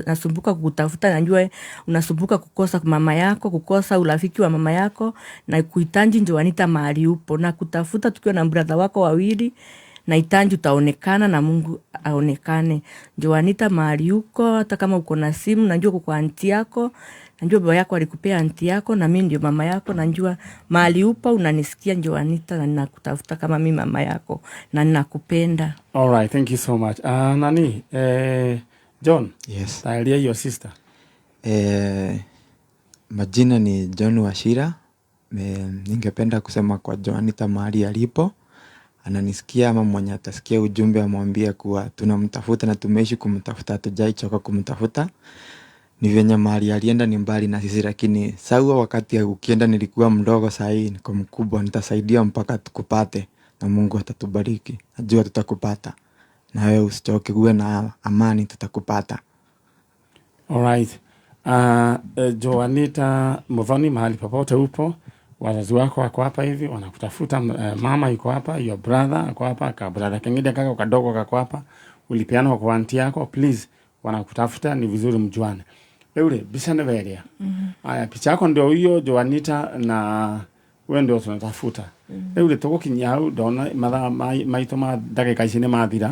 I: nasumbuka kukutafuta. Najua unasumbuka kukosa mama yako, kukosa urafiki wa mama yako, na kuhitaji Joanita mahali upo na kutafuta tukiwa na brother wako wawili. Nahitaji utaonekana na Mungu aonekane. Joanita mahali uko, hata kama uko na simu, najua uko kwa aunti yako, najua baba yako alikupea aunti yako, na mimi ndio mama yako, najua mahali upo unanisikia Joanita, na ninakutafuta kama mimi mama yako na ninakupenda.
B: All right, thank you so much. Nani? John.
J: Yes.
B: Taelia your sister.
J: Majina ni John Wachira. Ningependa kusema kwa Joanita mahali alipo, ananisikia ama mwenye atasikia ujumbe amwambie kuwa tunamtafuta na tumeishi kumtafuta, hatujaichoka kumtafuta. Ni venye mahali alienda ni mbali na sisi, lakini sawa wakati ukienda nilikuwa mdogo, saa hii niko mkubwa, nitasaidia mpaka tukupate na Mungu atatubariki. Najua tutakupata. Na wewe usichoke, uwe na amani, tutakupata.
B: All right. Joanita Muthoni, mahali popote upo, wazazi wako wako hapa hivi wanakutafuta. Mama yuko hapa, your brother ako hapa, ka brother kengine kaka kadogo kako hapa, ulipeana kwa auntie yako, please wanakutafuta, ni vizuri mjuane. Wewe bisa ne veria. Aya, picha yako ndio hiyo Joanita, na wewe ndio tunatafuta. Rĩu rĩ tũgũkinyia hau, ndona mathaa maitũ ma ndagĩka ici nĩ mathira,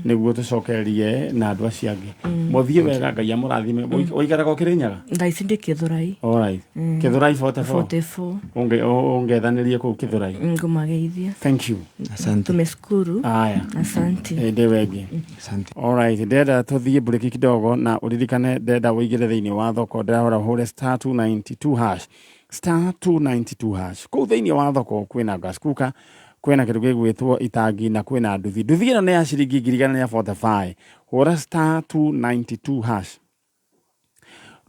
B: nĩguo tũcokererie na andũ acio angĩ. Mũthiĩ wega, Ngai amũrathime. Ũikaraga o Kĩrĩnyaga?
I: Thaa ici ndĩ Kĩthũrai.
B: All right. Kĩthũrai 44.
I: 44.
B: Ũngethanĩrie kũu Kĩthũrai.
I: Ngũmageithia.
B: Thank you.
J: Asante.
I: Tumeshukuru.
B: Aya.
I: Asante.
B: Ndĩ wengi.
J: Asante.
B: All right, ndenda tũthiĩ break kidogo, na ũririkane ndenda ũingĩre thĩinĩ wa thoko, ndĩrahũra ũhũre star 292 hash. Star 292 hash. Kũu thĩinĩ wa thoko kwĩna gas cooker, kwĩna kĩndũ gĩgwĩtwo itangi, na kwĩna nduthi. Nduthi ĩno nĩ ya ciringi ngiri igana rĩa 45. Hũra star 292 hash.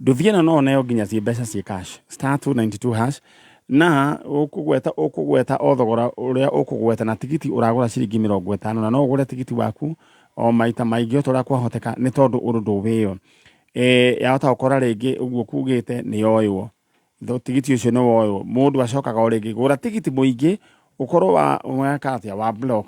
B: Nduthi ĩno no ũneo nginya ciĩ mbeca ciĩ cash. Star 292 hash. Na ũkũgweta ũkũgweta o thogora ũrĩa ũkũgweta na tigiti ũragũra ciringi 50, na no ũgũre tigiti waku o maita maingĩ o ta ũrĩa kwahoteka, nĩ tondũ ũndũ ndũwĩyo. Yahota gũkora rĩngĩ ũguo kugĩte nĩ yoywo, tigiti ũcio nĩ woywo, mũndũ acokaga o rĩngĩ. Gũra tigiti mũingĩ, ũkorwo wa weka atĩa wa block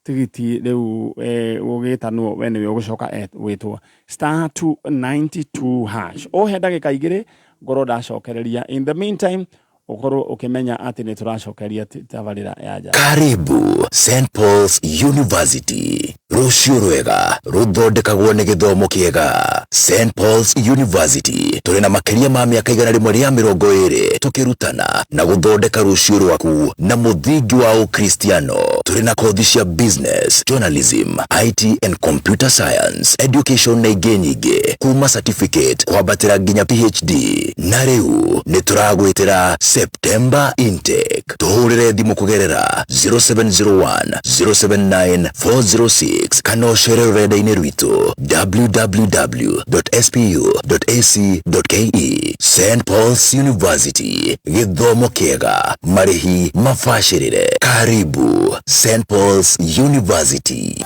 B: tigiti rĩu, ũgĩtanwo we nĩwe ũgũcoka wĩtwo *292#. Ũhe ndagĩka 2 ngorwo ndacokereria. In the meantime, ũkorwo ũkĩmenya atĩ nĩ tũracokeria tabarĩra ya nja.
K: Karibu St Paul's University. Rũciũ rwega rũthondekagwo nĩ gĩthomo kĩega. St Paul's University tũrĩ na makĩria ma mĩaka 120 tũkĩrutana na gũthondeka rũciũ rwaku na mũthingi wa Ũkristiano. Tũrĩ na kothi cia business, journalism, IT and computer science, education na ingĩ nyingĩ, kuma certificate kwambatĩra nginya PhD. Na rĩu nĩ tũragwĩtĩra September intake. Tũhũrĩre thimũ kũgerera 0701 079 406 kana ũcere rũrenda-inĩ rwitũ www.spu.ac.ke. St Paul's University, gĩthomo kĩega, marĩhi mabacĩrĩre. Karibu St Paul's University.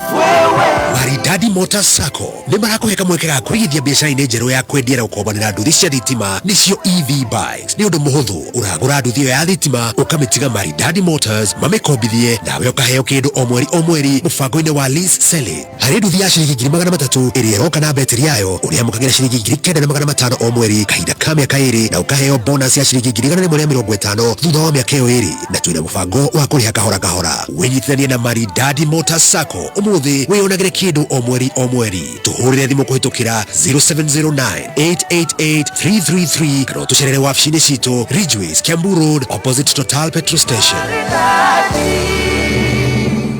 L: Maridadi Motors Sacco nĩ marakũhe kamweke ga kũigithia biacara-inĩ njerũ ya kwendia na gũkombanĩra nduthi cia thitima, nĩcio EV bikes. Nĩ ũndũ mũhũthũ, ũragũra nduthi ĩyo ya thitima, ũkamĩtiga Maridadi Motors mamĩkombithie, nawe ũkaheo kĩndũ o mweri o mweri mũbango-inĩ wa lease selling. Harĩ nduthi ya ciringi 300,000 ĩrĩa ĩroka na betiri yayo, ũrĩamũkagĩra ciringi 9,500 o mweri kahinda ka mĩaka 2, na ũkaheo bonus ya ciringi 150,000 thutha wa mĩaka ĩyo 2. Na twĩna mũbango wa kũrĩha kahora kahora. Wĩnyitithanie na Maridadi Motors Sacco ũmũthĩ, wĩyonagĩre kĩndũ o mweri o mweri. Tũhũrĩre thimũ kũhĩtũkĩra 0709 888 333 kana ũtũcerere wabici-inĩ citũ, Ridgeways, Kiambu Road, opposite Total petrol station.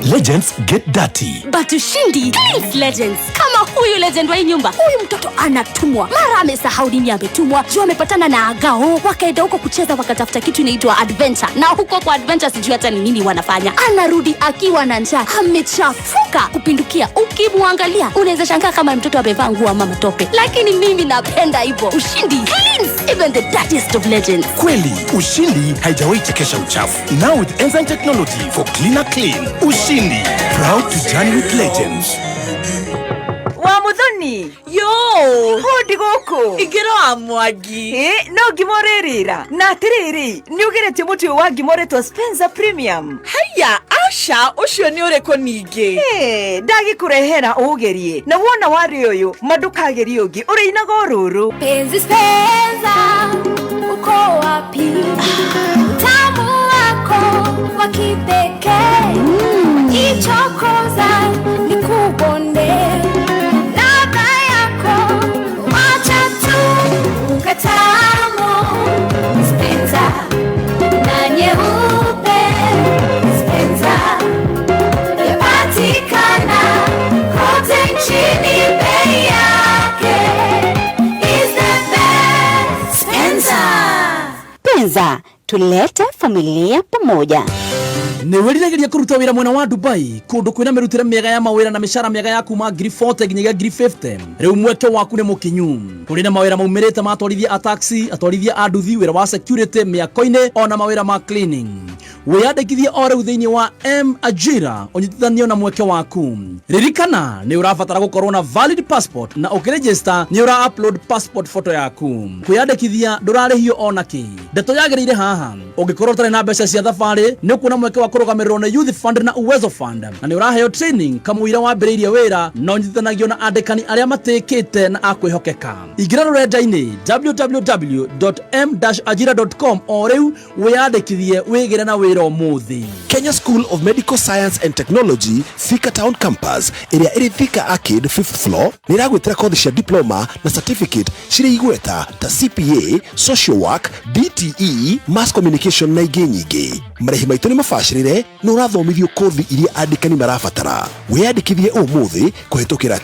M: Legends get dirty.
N: But Ushindi cleans legends. Kama huyu legend wa hii nyumba, huyu mtoto anatumwa mara amesahau nini ametumwa, juu amepatana na agao, wakaenda huko kucheza, wakatafuta kitu inaitwa adventure, na huko kwa adventure sijui hata ni nini wanafanya. Anarudi akiwa na njaa, amechafuka kupindukia. Ukimwangalia unaweza shangaa kama mtoto amevaa nguo ama matope, lakini mimi napenda hivyo. Ushindi cleans even the dirtiest of legends.
M: Kweli, Ushindi haijawahi chekesha uchafu. Now with enzyme technology for cleaner clean. Ushindi, proud to journey with legends.
O: Wa Muthoni.
P: Yo.
O: Hodi gũkũ.
P: Ingĩra wa Mwangi.
O: Ĩ no ngima ũrĩrĩra. Na atĩrĩrĩ, nĩ ũgeretie mũtu ũyũ wa ngima ũretwo Spencer Premium?
P: Haya, aca, ũcio nĩ ũrĩkũ ningĩ?
O: Ĩ, ndagĩkũrehera ũgerie, na wona warĩ ũyũ ma ndũkagerie ũngĩ, ũrĩinaga o rũrũ.
Q: Penzi Spencer, uko wapi? Utamu wako wa kipekee, ichokoza nikubonde, ladha yako wacha tu ukatamu. Spencer na nyeupe, Spencer yapatikana kote nchini, bei yake is the best. Spencer.
N: Penza, tulete familia pamoja.
R: Nĩ wĩriragĩria kũruta wĩra mwena wa Dubai, kũndũ kwĩna mĩrutĩre mĩega ya mawĩra na mĩcara mĩega ya kuma 40,000 nginyagia 50,000? Rĩu mweke waku nĩ mũkinyu. Kũrĩ na mawĩra maumĩrĩte ma atwarithia a taxi, atwarithia a nduthi, wĩra wa security mĩako-inĩ, ona mawĩra ma cleaning. Wĩyandĩkithie o rĩu thĩinĩ wa M Ajira, ũnyitithanio na mweke waku. Ririkana nĩ ũrabatara gũkorwo na valid passport, na ũkĩregister nĩ ũra upload passport photo yaku. Kwĩyandĩkithia ndũrarĩhio ona kĩ. Ndeto yagĩrĩire haha, ũngĩkorwo ũtarĩ na mbeca cia thabarĩ, nĩ ũkuona mweke wa kũrũgamĩrĩrwo nĩ Youth Fund na Uwezo Fund, na nĩ ũraheo training kamũira wambĩrĩirie wĩra, na ũnyitithanagio na andĩkani arĩa matĩkĩte na akwĩhokeka. Ingĩra rũrenda-inĩ www.m-ajira.com o rĩu, wĩyandĩkithie, wĩgĩre na wĩra ũmũthĩ.
L: Kenya School of Medical Science and Technology, Thika Town Campus ĩrĩa ĩrĩ Thika Arcade, 5th floor, nĩ ĩragwĩtĩra kothi cia diploma na certificate cirĩ igweta ta CPA, social work, DTE, mass communication na ingĩ nyingĩ. Marĩhi maitũ nĩ mabacĩrĩre na ũrathomithio kothi iria andĩkani marabatara. Wĩyandĩkithie ũmũthĩ kũhĩtũkĩra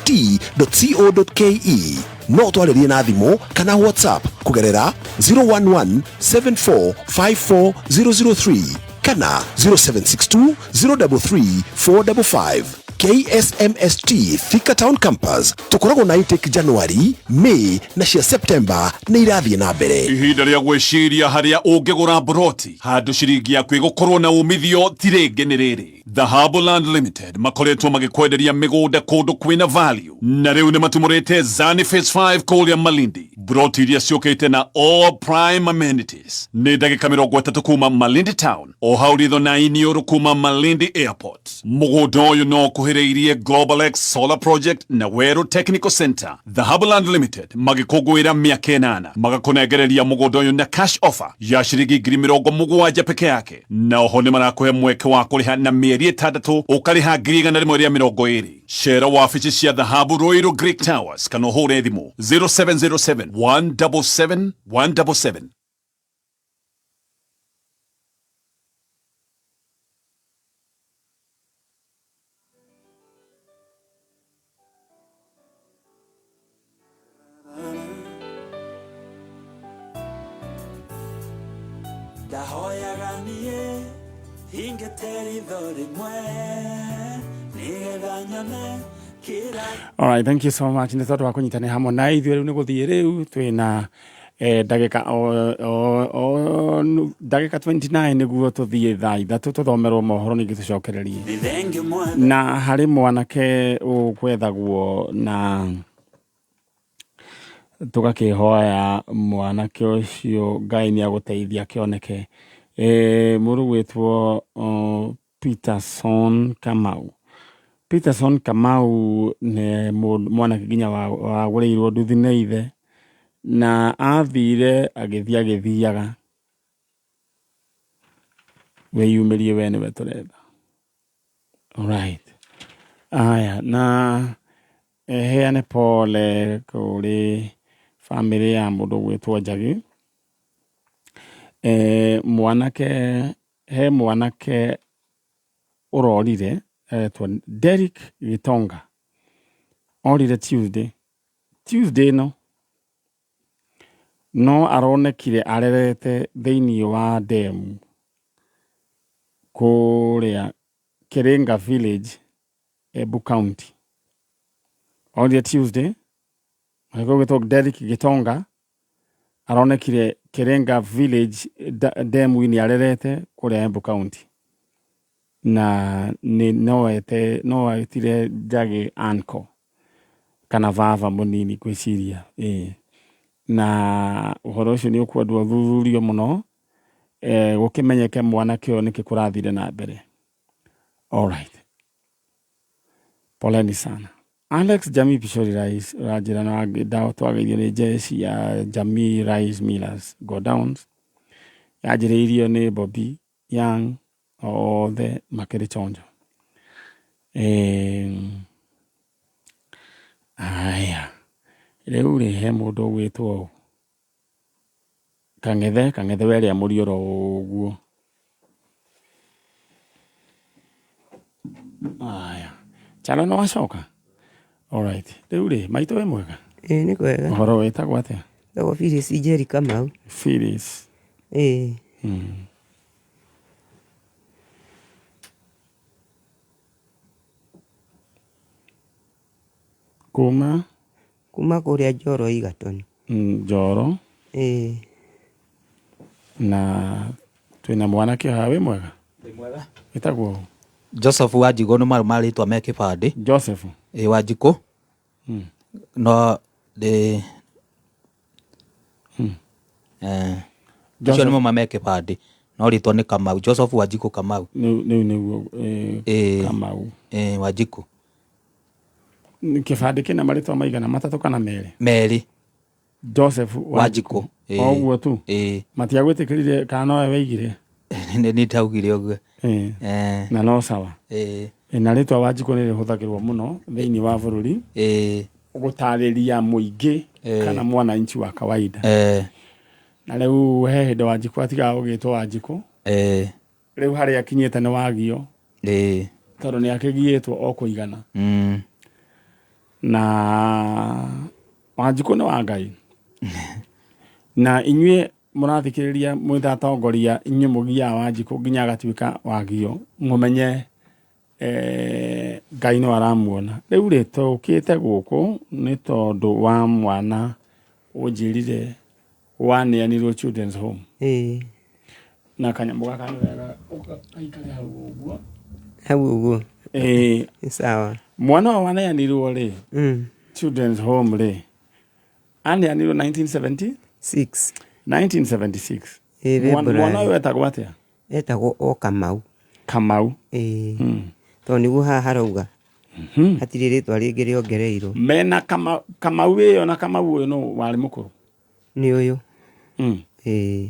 L: ksmst.co.ke. No twarĩrie na thimũ kana WhatsApp kũgerera 011 7454003 kana 0762 033 455. KSMST Thika Town Campus tũkoragwo na intake January, May na cia September nĩ irathiĩ na mbere.
H: Ihinda rĩa gwĩciria harĩa ũngĩgũra mburoti handũ ciringi yaku ĩgũkorwo na umithio ti rĩngĩ nĩ rĩrĩ. Dhahabu Land Limited makoretwo magĩkwenderia mĩgũnda kũndũ kwĩna value na rĩu nĩ matumũrĩte Zani Phase 5 kũrĩa Malindi, mburoti iria ciũkĩte na all prime amenities. Nĩ ndagĩka 30 kuma Malindi town, o hau ritho na iniũrũ kuma Malindi airport. Mũgũnda ũyũ no ũkuhĩrĩirie Global X Solar Project na Weru Technical Center. Dhahabu Land Limited magĩkũngũĩra mĩaka 8 magakũnengereria mũgũnda ũyũ na cash offer ya ciringi 70,000 peke yake, na oho nĩ marakũhe mweke wa kũrĩha na mĩeri 6 ũkarĩha 120,000. Cera wabici cia Dhahabu Ruiru Greek Towers kana ũhũre thimũ 0707 177 177.
G: Ndahoyaga niĩ hingĩte ritho rĩmwe nĩgetha nyone kĩra.
B: Alright, thank you so much nĩ tondũ wa kũnyitanĩra hamwe na ithuĩ. Rĩu nĩ gũthiĩ, rĩu twĩna ndagĩka o ndagĩka 29 nĩguo tũthiĩ thaa 3 tũthomerwo mohoro ningĩ tũcokererie.
G: Nĩ thengiũ mwathani.
B: Na harĩ mwanake ũkwethagwo na tũgakĩhoya mwanake ũcio Ngai nĩ agũteithia kĩoneke. Mũndũ gwĩtwo Peterson Kamau. Peterson Kamau nĩ mwanake nginya wagũrĩirwo nduthi nĩ ithe na athire agĩthiĩ agĩthiaga. Wĩyumĩrie we nĩwe tũretha. Alright. Aya, na heane pole kũrĩ bamĩrĩ ya mũndũ ũgwĩtwo Njagi. Mwanake, he mwanake ũrorire aretwo Derrick Gitonga, orire Tuesday ĩno, no aronekire arerete thĩinĩ wa demu kũrĩa Kiringa Village, Embu County. Orire Tuesday, mwanake ũgwĩtwo Derrick Gitonga aronekire Kiringa Village demu-inĩ arerete kũrĩa Embu County, na nĩ no etire Njagi uncle kana baba mũnini ngwĩciria, ĩĩ. Na ũhoro ũcio nĩ ũkwendwo ũthuthurio mũno, gũkĩmenyeke mwanake ũyũ nĩkĩ kũrathire na mbere. Alright. Poleni sana. Alex Jamii Pishori Rice ũranjĩra twagĩirio nĩ jeshi ya Jamii Rice Millers Go Downs yanjĩrĩirio nĩ Bobby Young othe makĩrĩ chonjo. Aya, rĩu rĩ he mũndũ ũgwĩtwo Kang'ethe, Kang'ethe werĩa mũriũro ũguo. Aya, Chalo nĩ wacoka? Alright, rĩu rĩ maitũ wĩ mwega?
S: Ĩĩ nĩ kwega.
B: Ũhoro wĩtagwo atĩa?
S: Njĩtagwo Phyllis Njeri Kamau.
B: Phyllis.
S: Ĩĩ.
B: Kuma?
S: Kuma kũrĩa Njoro Igatoni.
B: Njoro.
S: Ĩĩ.
B: Na twĩna mwanake haha, wĩ mwega?
T: Ndĩ mwega.
B: Wĩtagwo ũ?
T: Joseph Wanjigũ nĩ marũ marĩtwa me kĩbandĩ.
B: Joseph.
T: Ĩĩ Wanjikũ. No ndĩ acio nĩmo me kĩbandĩ no rĩtwa nĩ Kamau, Joseph Wanjikũ Kamau.
B: Rĩu nĩguo Kamau.
T: Ĩĩ Wanjikũ.
B: Kĩbandĩ kĩna marĩtwa maigana, matatũ kana merĩ?
T: Merĩ.
B: Joseph
T: Wanjikũ.
B: O ũguo tu?
T: Ĩĩ.
B: Matiagwĩtĩkĩrire kana nowe weigire?
T: Nĩ niĩ ndaugire ũguo.
B: Na no sawa.
T: Ĩĩ.
B: Na rĩtwa Wanjikũ nĩ rĩhũthagĩrwo mũno thĩinĩ wa bũrũri.
T: Ĩĩ.
B: Gũtarĩria mũingĩ kana mwananchi wa kawaida. Na rĩu he hĩndĩ Wanjikũ atigaga gũgĩtwo Wanjikũ. Rĩu harĩa akinyĩte nĩ wagio. Tondũ nĩ akĩgiĩtwo o kũigana. Na Wanjikũ nĩ wa Ngai. Na inyuĩ mũrathikĩrĩria mwĩ ta atongoria, inyuĩ mũgiaga Wanjikũ nginya agatuĩka wagio, mũmenye Ngai no aramuona. Rĩu rĩ tũkĩte gũkũ nĩ tondũ wa mwana ũnjĩrire waneanirwo children's home.
S: Ĩĩ.
B: Na kanyamũ gaka nĩ wega ũgaikare hau ũguo.
S: Hau ũguo.
B: Ĩĩ.
S: Nĩ sawa.
B: Mwana ũyũ waneanirwo rĩ children's home rĩ aneanirwo 1970?
S: 6.
B: 1976.
S: Ĩĩ,
B: Mwana
S: February.
B: ũyũ etagwo atĩa?
S: Etagwo o Kamau.
B: Kamau.
S: Ĩĩ. Tondũ nĩguo haha harauga. Hatirĩ rĩtwa rĩngĩ rĩongereirwo.
B: Mena Kamau ĩyo na Kamau ũyũ nũ warĩ mũkũrũ?
S: Nĩ ũyũ. Ĩĩ.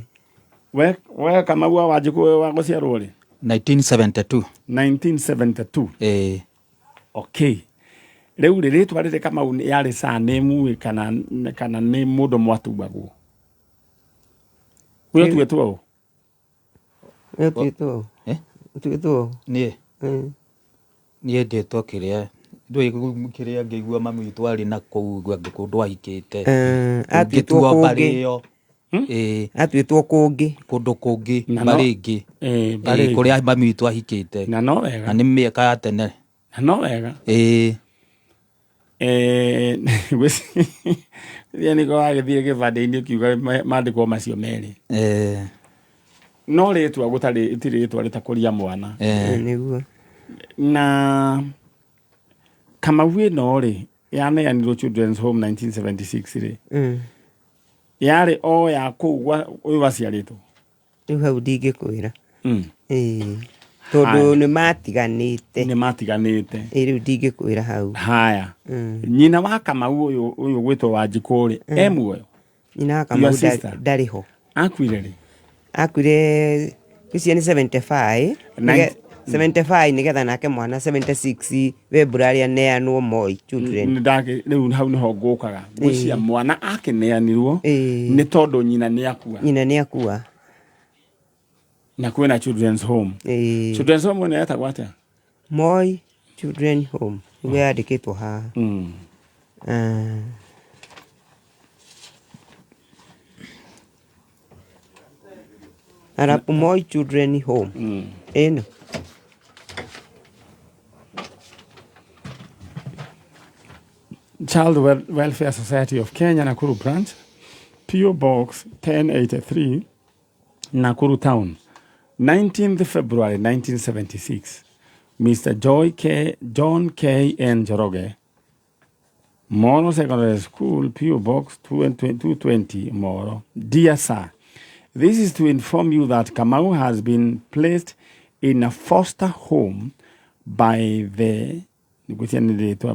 B: We Kamau wa Wanjikũ ũyũ wa gũciarwo rĩ?
T: 1972.
B: 1972.
T: Ĩĩ.
B: Okay. Rĩu rĩ rĩtwa rĩrĩ Kamau yarĩ surname kana nĩ mũndũ mwatuagwo? We ũtuĩtwo ũ?
S: We ũtuĩtwo ũ?
T: Eh?
S: Ũtuĩtwo ũ?
T: Niĩ? Niĩ ndĩtwo kĩrĩa ndũĩ kĩrĩa ngĩigua mami witũ arĩ na kũu kũndũ ahikĩte.
S: Atuĩtwo
T: Ũngĩtua mbarĩ
S: kũngĩ.
T: ĩyo. Ĩĩ.
S: Atuĩtwo kũngĩ.
T: Kũndũ kũngĩ
B: Na no-
T: mbarĩ ĩngĩ.
B: Ĩĩ, mbarĩ
T: Ĩĩ,
B: ĩngĩ.
T: kũrĩa mami witũ ahikĩte.
B: Na no wega.
T: Na nĩ mĩaka ya tene.
B: Na no wega.
T: Ĩĩ.
B: Gwĩciria nĩko wagĩthiĩ gĩbandĩ-inĩ ũkiuga mandĩkwo macio merĩ. No rĩtwa gũtarĩ itirĩ rĩtwa rĩtakũria mwana.
S: Nĩguo.
B: Na Kamau ĩno rĩ yaneanirwo Children's Home 1976 rĩ yarĩ o ya kũu ũyũ aciarĩtwo.
S: Rĩu hau ndingĩkwĩra. Ĩĩ. Tondũ nĩ matiganĩte.
B: Nĩ matiganĩte.
S: Ĩĩ rĩu ndingĩkwĩra hau.
B: Haya. Nyina wa Kamau ũyũ ũyũ gwĩtwo Wanjikũ rĩ e muoyo?
S: Nyina wa Kamau
B: Your sister?
S: ndarĩ ho.
B: Akuire rĩ?
S: Akuire ngwĩciria nĩ 75. 75 nĩgetha nake mwana 76 February aneanwo Moi children.
B: Rĩu hau nĩho ngũkaga. Ngwĩciria mwana akĩneanirwo nĩ tondũ nyina nĩ akua.
S: Nyina nĩ akua.
B: Na kwĩna children's home. Children's home ĩno yetagwo atĩa?
S: Moi Children Home nĩguo yandĩkĩtwo haha. Arap Moi Children Home ĩno.
B: Child Welfare Society of Kenya Nakuru Branch, PO Box 1083, Nakuru Town, 19th February 1976. Mr. Joy K. John K. N. Njoroge, Moro Secondary School, PO Box 220, Moro. Dear Sir, this is to inform you that Kamau has been placed in a foster home by the ngwĩciria nĩ rĩtwa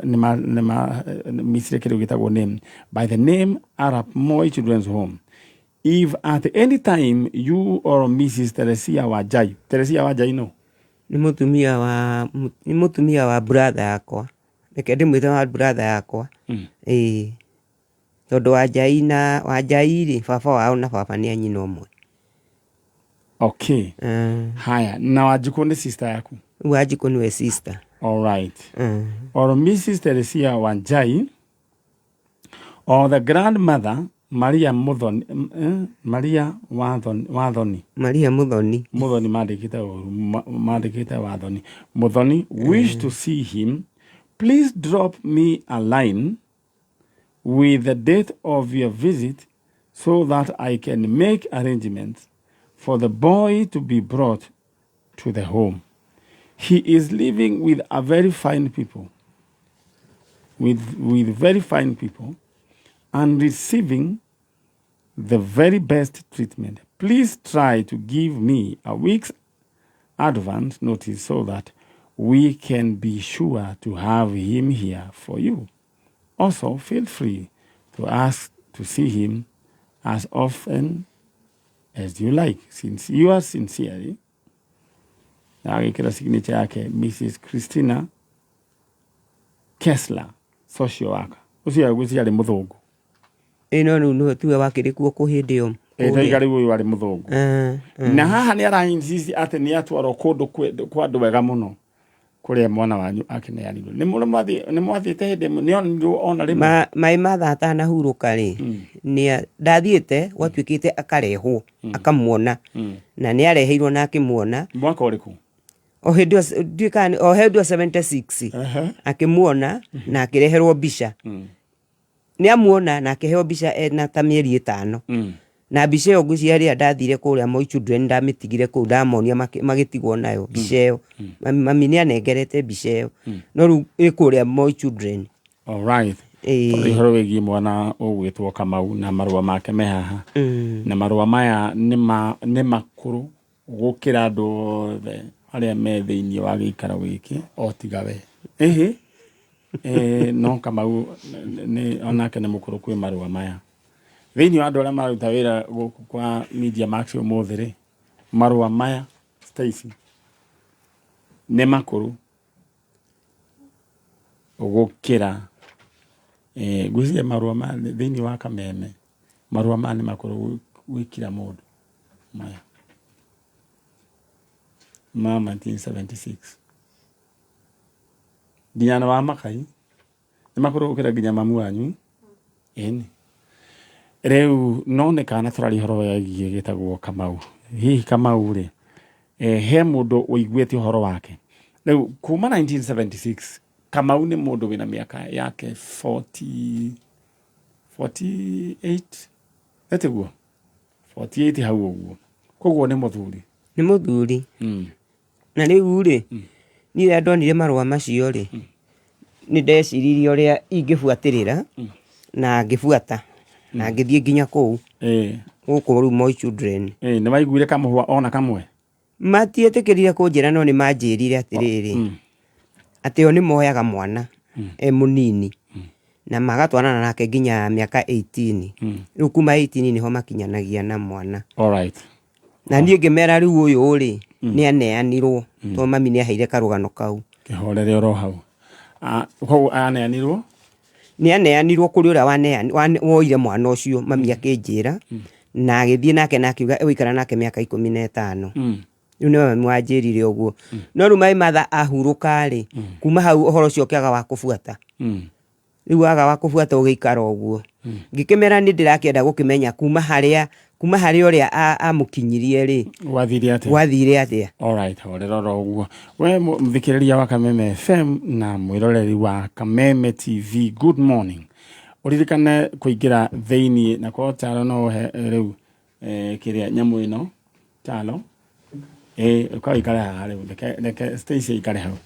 B: nĩ kĩrĩa gĩtagwo name by the name Arap Moi Children's Home. If at any time you or Mrs. Teresia Wanjai, Teresia Wanjai no?
S: Nĩ mũtumia wa nĩ mũtumia wa brother yakwa. Reke ndĩmwĩte wa brother yakwa. Ĩĩ. Tondũ Wanjai na Wanjai rĩ, baba wao na baba nĩ a nyina ũmwe.
B: Okay. Haya, na Wanjikũ nĩ sister yaku?
S: Wanjikũ nĩwe sister.
B: All right. Or Mrs. Teresia Wanjai or the grandmother Maria Muthoni, Maria Wathoni, Wathoni.
S: Maria Muthoni.
B: Muthoni mandĩkĩte ũru, mandĩkĩte Wathoni. Muthoni wish to see him. Please drop me a line with the date of your visit so that I can make arrangements for the boy to be brought to the home. He is living with a very fine people, with very fine people, and receiving the very best treatment. Please try to give me a week's advance notice so that we can be sure to have him here for you. Also, feel free to ask to see him as often as you like, since you are sincerely. Na agĩkĩra signature yake Mrs. Christina Kessler, social worker. Ũcio agwĩciria arĩ mũthũngũ.
S: Ĩĩ no rĩu nĩwe tiwe wakĩrĩ kuo kũ hĩndĩ ĩyo.
B: Ĩĩ toiga rĩu ũyũ arĩ mũthũngũ. Na haha nĩ ara insist atĩ nĩ atwarwo kũndũ kwa andũ wega mũno kũrĩa mwana wanyu akĩneanirwo. Nĩ mwathiĩte hĩndĩ ĩmwe? Nĩ onirwo ona rĩmwe?
S: Maĩ ma thaa atanahurũka rĩ, ndathiĩte gwatuĩkĩte akarehwo, akamuona. Na nĩ areheirwo na akĩmuona.
B: Mwaka ũrĩkũ?
S: O hĩndĩ ĩyo ndiũĩ kana o hĩndĩ ĩyo 76 akĩmuona na akĩreherwo mbica. Nĩ amuona na akĩheo mbica ena ta mĩeri ĩtano. Na mbica ĩyo ngwĩciria rĩrĩa ndathire kũrĩa Moi Children ndamĩtigire kũu ndamonia magĩtigwo nayo mbica ĩyo. Mami nĩ anengerete mbica ĩyo. No rĩu ĩ kũrĩa Moi Children.
B: Alright.
S: Ĩĩ.
B: Ũhoro wĩgiĩ mwana ũgwĩtwo Kamau na marũa make me haha. Na marũa maya nĩ makũrũ gũkĩra andũ othe arĩa me thĩinĩ wa gĩikaro gĩkĩ o tiga we. Ĩhĩ. Eh, no Kamau nĩ onake nĩ mũkũrũ kwĩ marũa maya. Thĩinĩ wa andũ arĩa mararuta wĩra gũkũ kwa Media Max ũmũthĩ rĩ, marũa maya Stacy nĩ makũrũ gũkĩra eh, ngwĩciria marũa maya thĩinĩ wa kameme marũa maya nĩ makũrũ gwĩkira mũndũ maya ma 1976 nginya na wa makai nĩ makũrũ gũkĩra nginya mamu wanyu ĩni rĩu no nĩ kana tũraria ũhoro wĩgiĩ gĩtagwo Kamau hihi Kamau rĩ eh, he mũndũ ũiguĩte ũhoro wake rĩu kuma 1976 Kamau nĩ mũndũ wĩna mĩaka yake 40 48 ĩtiguo 48 hau ũguo koguo nĩ mũthuri
S: Nĩ mũthuri. Na rĩu rĩ, niĩ rĩrĩa ndonire marũa macio rĩ, nĩ ndeciririe ũrĩa ingĩbuatĩrĩra, na ngĩbuata, na ngĩthiĩ nginya kũu, gũkũ rĩu Moi Children.
B: Nĩ waiguire kamũhwa ona kamwe?
S: Matietĩkĩrire kũnjĩra no nĩ manjĩrire atĩrĩrĩ, atĩ o nĩ moyaga mwana e mũnini, na magatwarana nake nginya mĩaka 18. Rĩu kuma 18 nĩho makinyanagia na mwana.
B: Alright.
S: Na niĩ ngĩmera rĩu ũyũ rĩ, nĩ aneanirwo, tondũ mami nĩ aheire karũgano kau.
B: Kĩhorere oro hau. Ah, koguo aneanirwo?
S: Nĩ aneanirwo kũrĩ ũrĩa woire mwana ũcio, mami akĩnjĩra, na agĩthiĩ nake na akiuga egũikara nake mĩaka 15. Rĩu nĩ mami wanjĩrire ũguo. No rĩu my mother ahurũka rĩ, kuma hau ũhoro ũcio ũkĩaga wa kũbuata. Rĩu waga wa kũbuata ũgĩikara ũguo. Ngĩkĩmera nĩ ndĩrakĩenda gũkĩmenya kuma harĩa kuma harĩa ũrĩa amũkinyirie rĩ.
B: Gwathire atĩa?
S: Gwathire atĩa?
B: Alright, horera oro ũguo. We mũthikĩrĩria wa Kameme FM na mwĩroreri wa Kameme TV, good morning. Ũririkane kũingĩra thĩinĩ na korwo Taro no ũhe rĩu kĩrĩa nyamũ ĩno Taro ũka ũikare haha rĩu reke Stacy aikare hau.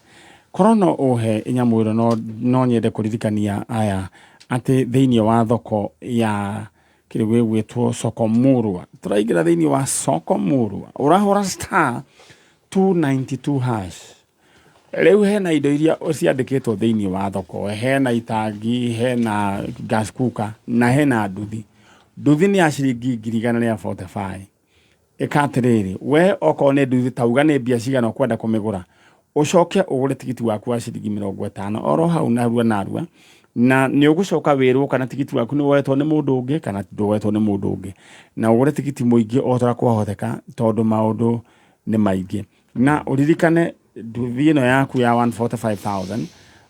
B: Korwo no ũhe nyamũ ĩno no nyende kũririkania aya atĩ thĩinĩ wa thoko ya kĩrĩ gĩgwĩtwo soko murwa tũraingĩra thĩinĩ wa soko murwa ũrahũra star 292 hash rĩu hena indo iria ciandĩkĩtwo thĩinĩ wa thoko hena itangi hena gas cooker na hena nduthi nduthi nĩ ya ciringi ngiri igana rĩa 45 ĩka atĩrĩrĩ we okorwo nĩ nduthi tauga nĩ mbia cigana ũkwenda kũmĩgũra ũcoke ũgũre tigiti waku wa ciringi 50 oro hau narua narua na nĩ ũgũcoka wĩrwo kana tigiti waku nĩ woetwo nĩ mũndũ ũngĩ kana ndwoetwo nĩ mũndũ ũngĩ na ũgũre tigiti mũingĩ o ta ũrĩa kwahoteka tondũ maũndũ nĩ maingĩ na ũririkane nduthi ĩno yaku ya 145,000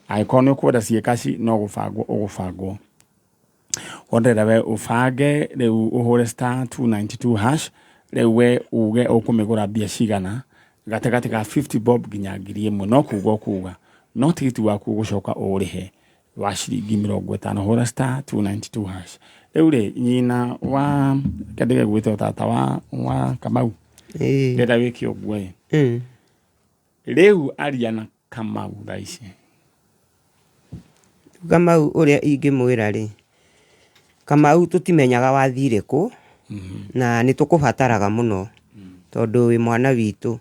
B: angĩkorwo nĩ ũkwenda ciĩkaci no gũbangwo ũgũbangwo wonderera we ũbange rĩu ũhũre star 292 hash rĩu we uge ũkũmĩgũra mbia cigana gatagatĩ ka 50 bob nginya 1000 no kuga ũkuga no tigiti waku ũgũcoka ũrĩhe wa ciringi 50 hũra star 292 hash rĩu rĩ nyina wa kĩndĩge gwĩtwo tata wa Kamau ndĩrenda wĩke ũguo ĩ rĩu aria na Kamau thaa ici.
S: Kamau ũrĩa ingĩmwĩra rĩ, Kamau tũtimenyaga wathire kũ, na nĩ tũkũbataraga mũno tondũ wĩ mwana witũ.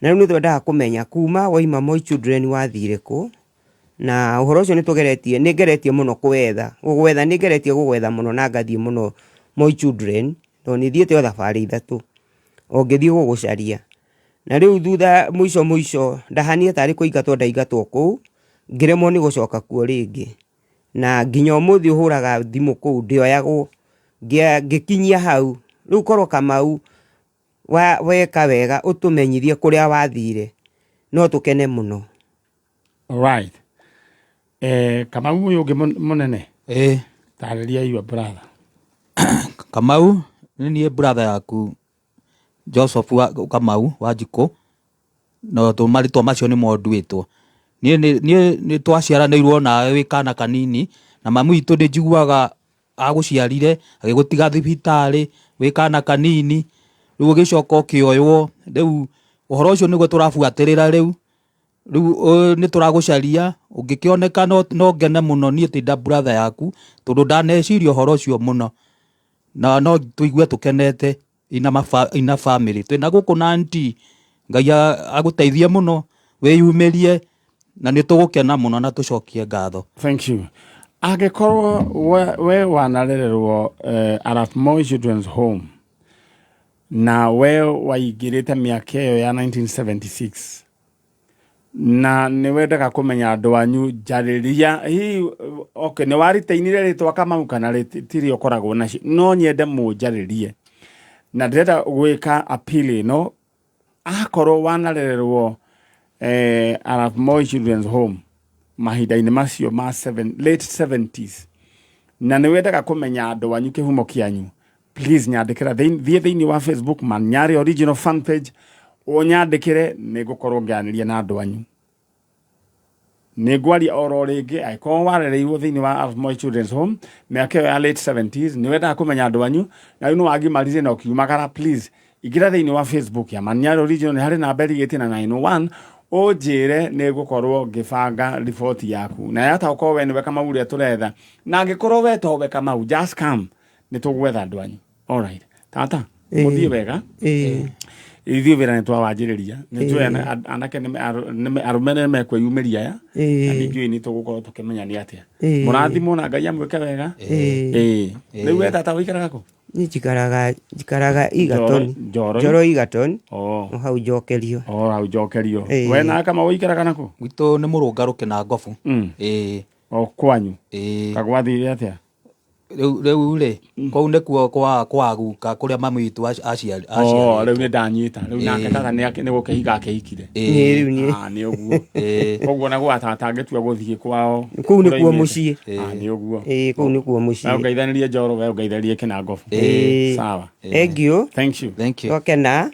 S: Na rĩu nĩ twendaga kũmenya kuma waima Moi Children wathire kũ, na ũhoro ũcio nĩ tũgeretie, nĩ ngeretie mũno kũwetha, gũgwetha nĩ ngeretie gũgwetha mũno na ngathiĩ mũno Moi Children, tondũ nĩ thiĩte o thabarĩ ithatũ, o ngĩthiĩ gũgũcaria. Na rĩu thutha mũico mũico ndahanire tarĩ kũingatwo ndaingatwo kũu, ngĩremwo nĩ gũcoka kuo rĩngĩ. Na nginya ũmũthĩ ũhũraga thimũ kũu ndĩoyagwo, ngĩkinyia hau. Rĩu korwo Kamau weka wega ũtũmenyithie kũrĩa wathire, no tũkene mũno.
B: Right. Kamau ũyũ ũngĩ mũnene? Tarĩria your brother.
T: Kamau nĩ niĩ brother yaku Joseph wa Kamau wa Njikũ. No marĩtwa macio nĩmo nduĩtwo. Niĩ niĩ nĩ twaciaranĩirwo nawe wĩ kana kanini, na mami witũ nĩ njiguaga agũciarire agĩgũtiga thibitarĩ wĩ kana kanini, rĩu ũgĩcoka ũkĩoywo, rĩu ũhoro ũcio nĩguo tũrabuatĩrĩra rĩu, rĩu nĩ tũragũcaria, ũngĩkĩoneka no ngene mũno niĩ ndĩ ta brother yaku, tondũ ndaneciria ũhoro ũcio mũno, na no tũigue tũkenete ina family, twĩna gũkũ na aunty, Ngai agũteithie mũno, wĩyumĩrie, na nĩ tũgũkena mũno na tũcokie ngatho.
B: Thank you. Angĩkorwo we wanarererwo Arap Moi Children's Home na we waingĩrĩte mĩaka ĩyo ya 1976 na nĩ wendaga kũmenya andũ anyu njarĩria hihi, okay, nĩ waritainire rĩtwa Kamau kana rĩtirĩ ũkoragwo nacio, no nyende mũnjarĩrie na ndĩrenda gwĩka appeal ĩno. Akorwo wanarererwo Arap Moi Children's Home mahinda-inĩ macio ma late 70s na nĩ wendaga kũmenya andũ anyu kĩhumo kĩanyu, please nyandĩkĩra, thiĩ thĩinĩ wa Facebook Manyarĩ Original fan page ũnyandĩkĩre, nĩ ngũkorwo ngĩaranĩria na andũ anyu. Nĩ ngwaria oro rĩngĩ, angĩkorwo warereirwo thĩinĩ wa Arap Moi Children's Home mĩaka ĩyo ya late 70s, nĩ wendaga kũmenya andũ anyu na rĩu nĩ wagimarire na ũkiumagara, please ingĩra thĩinĩ wa Facebook ya Manyarĩ Original, nĩ harĩ namba ĩrigĩtie na 901, ũnjĩre, nĩ ngũkorwo ngĩbanga riboti yaku na yata ũkorwo we nĩwe Kamau ũrĩa tũretha, na angĩkorwo we towe Kamau, just come, nĩ tũgwetha andũ anyu. Alright tata, mũthiĩ wega. Ithuĩ wĩra nĩ twawanjĩrĩria, nĩ tũĩ anake arũme nĩ mekwĩyumĩria aya, na ningĩ nĩ tũgũkorwo tũkĩmenya nĩ atĩa. Mũrathimwo na Ngai amwĩke wega. Rĩu we tata ũikaraga kũ?
S: Niĩ njikaraga Egerton.
B: Njoro.
S: Njoro Egerton.
B: Oh.
S: O hau njokerio.
B: O hau njokerio. We na Kamau ũikaraga nakũ?
T: Gwitũ nĩ mũrũngarũ Kĩnangobu.
B: O kwanyu? Kagwathire atĩa?
T: Rĩu rĩ, kũu nĩkuo kwa guka kũrĩa mami witũ
B: Oh, rĩu nĩ ndanyita. Rĩu nake tata nĩ gũkĩhika akĩhikire.
S: Ĩĩ, rĩu nĩ.
B: Ah, nĩ ũguo. Koguo na gwa tata angĩtua gũthiĩ kwao.
S: Kũu nĩkuo
B: kũrĩa
S: mũciĩ.
B: oimĩte. Ah, nĩ ũguo.
S: Ĩĩ, kũu nĩkuo mũciĩ.
B: We ũngeithanĩrie Njoro, we ũngeithanĩrie Kĩnangobu. Sawa.
S: Thank you.
B: Thank you.
T: Thank you.
S: Twakena.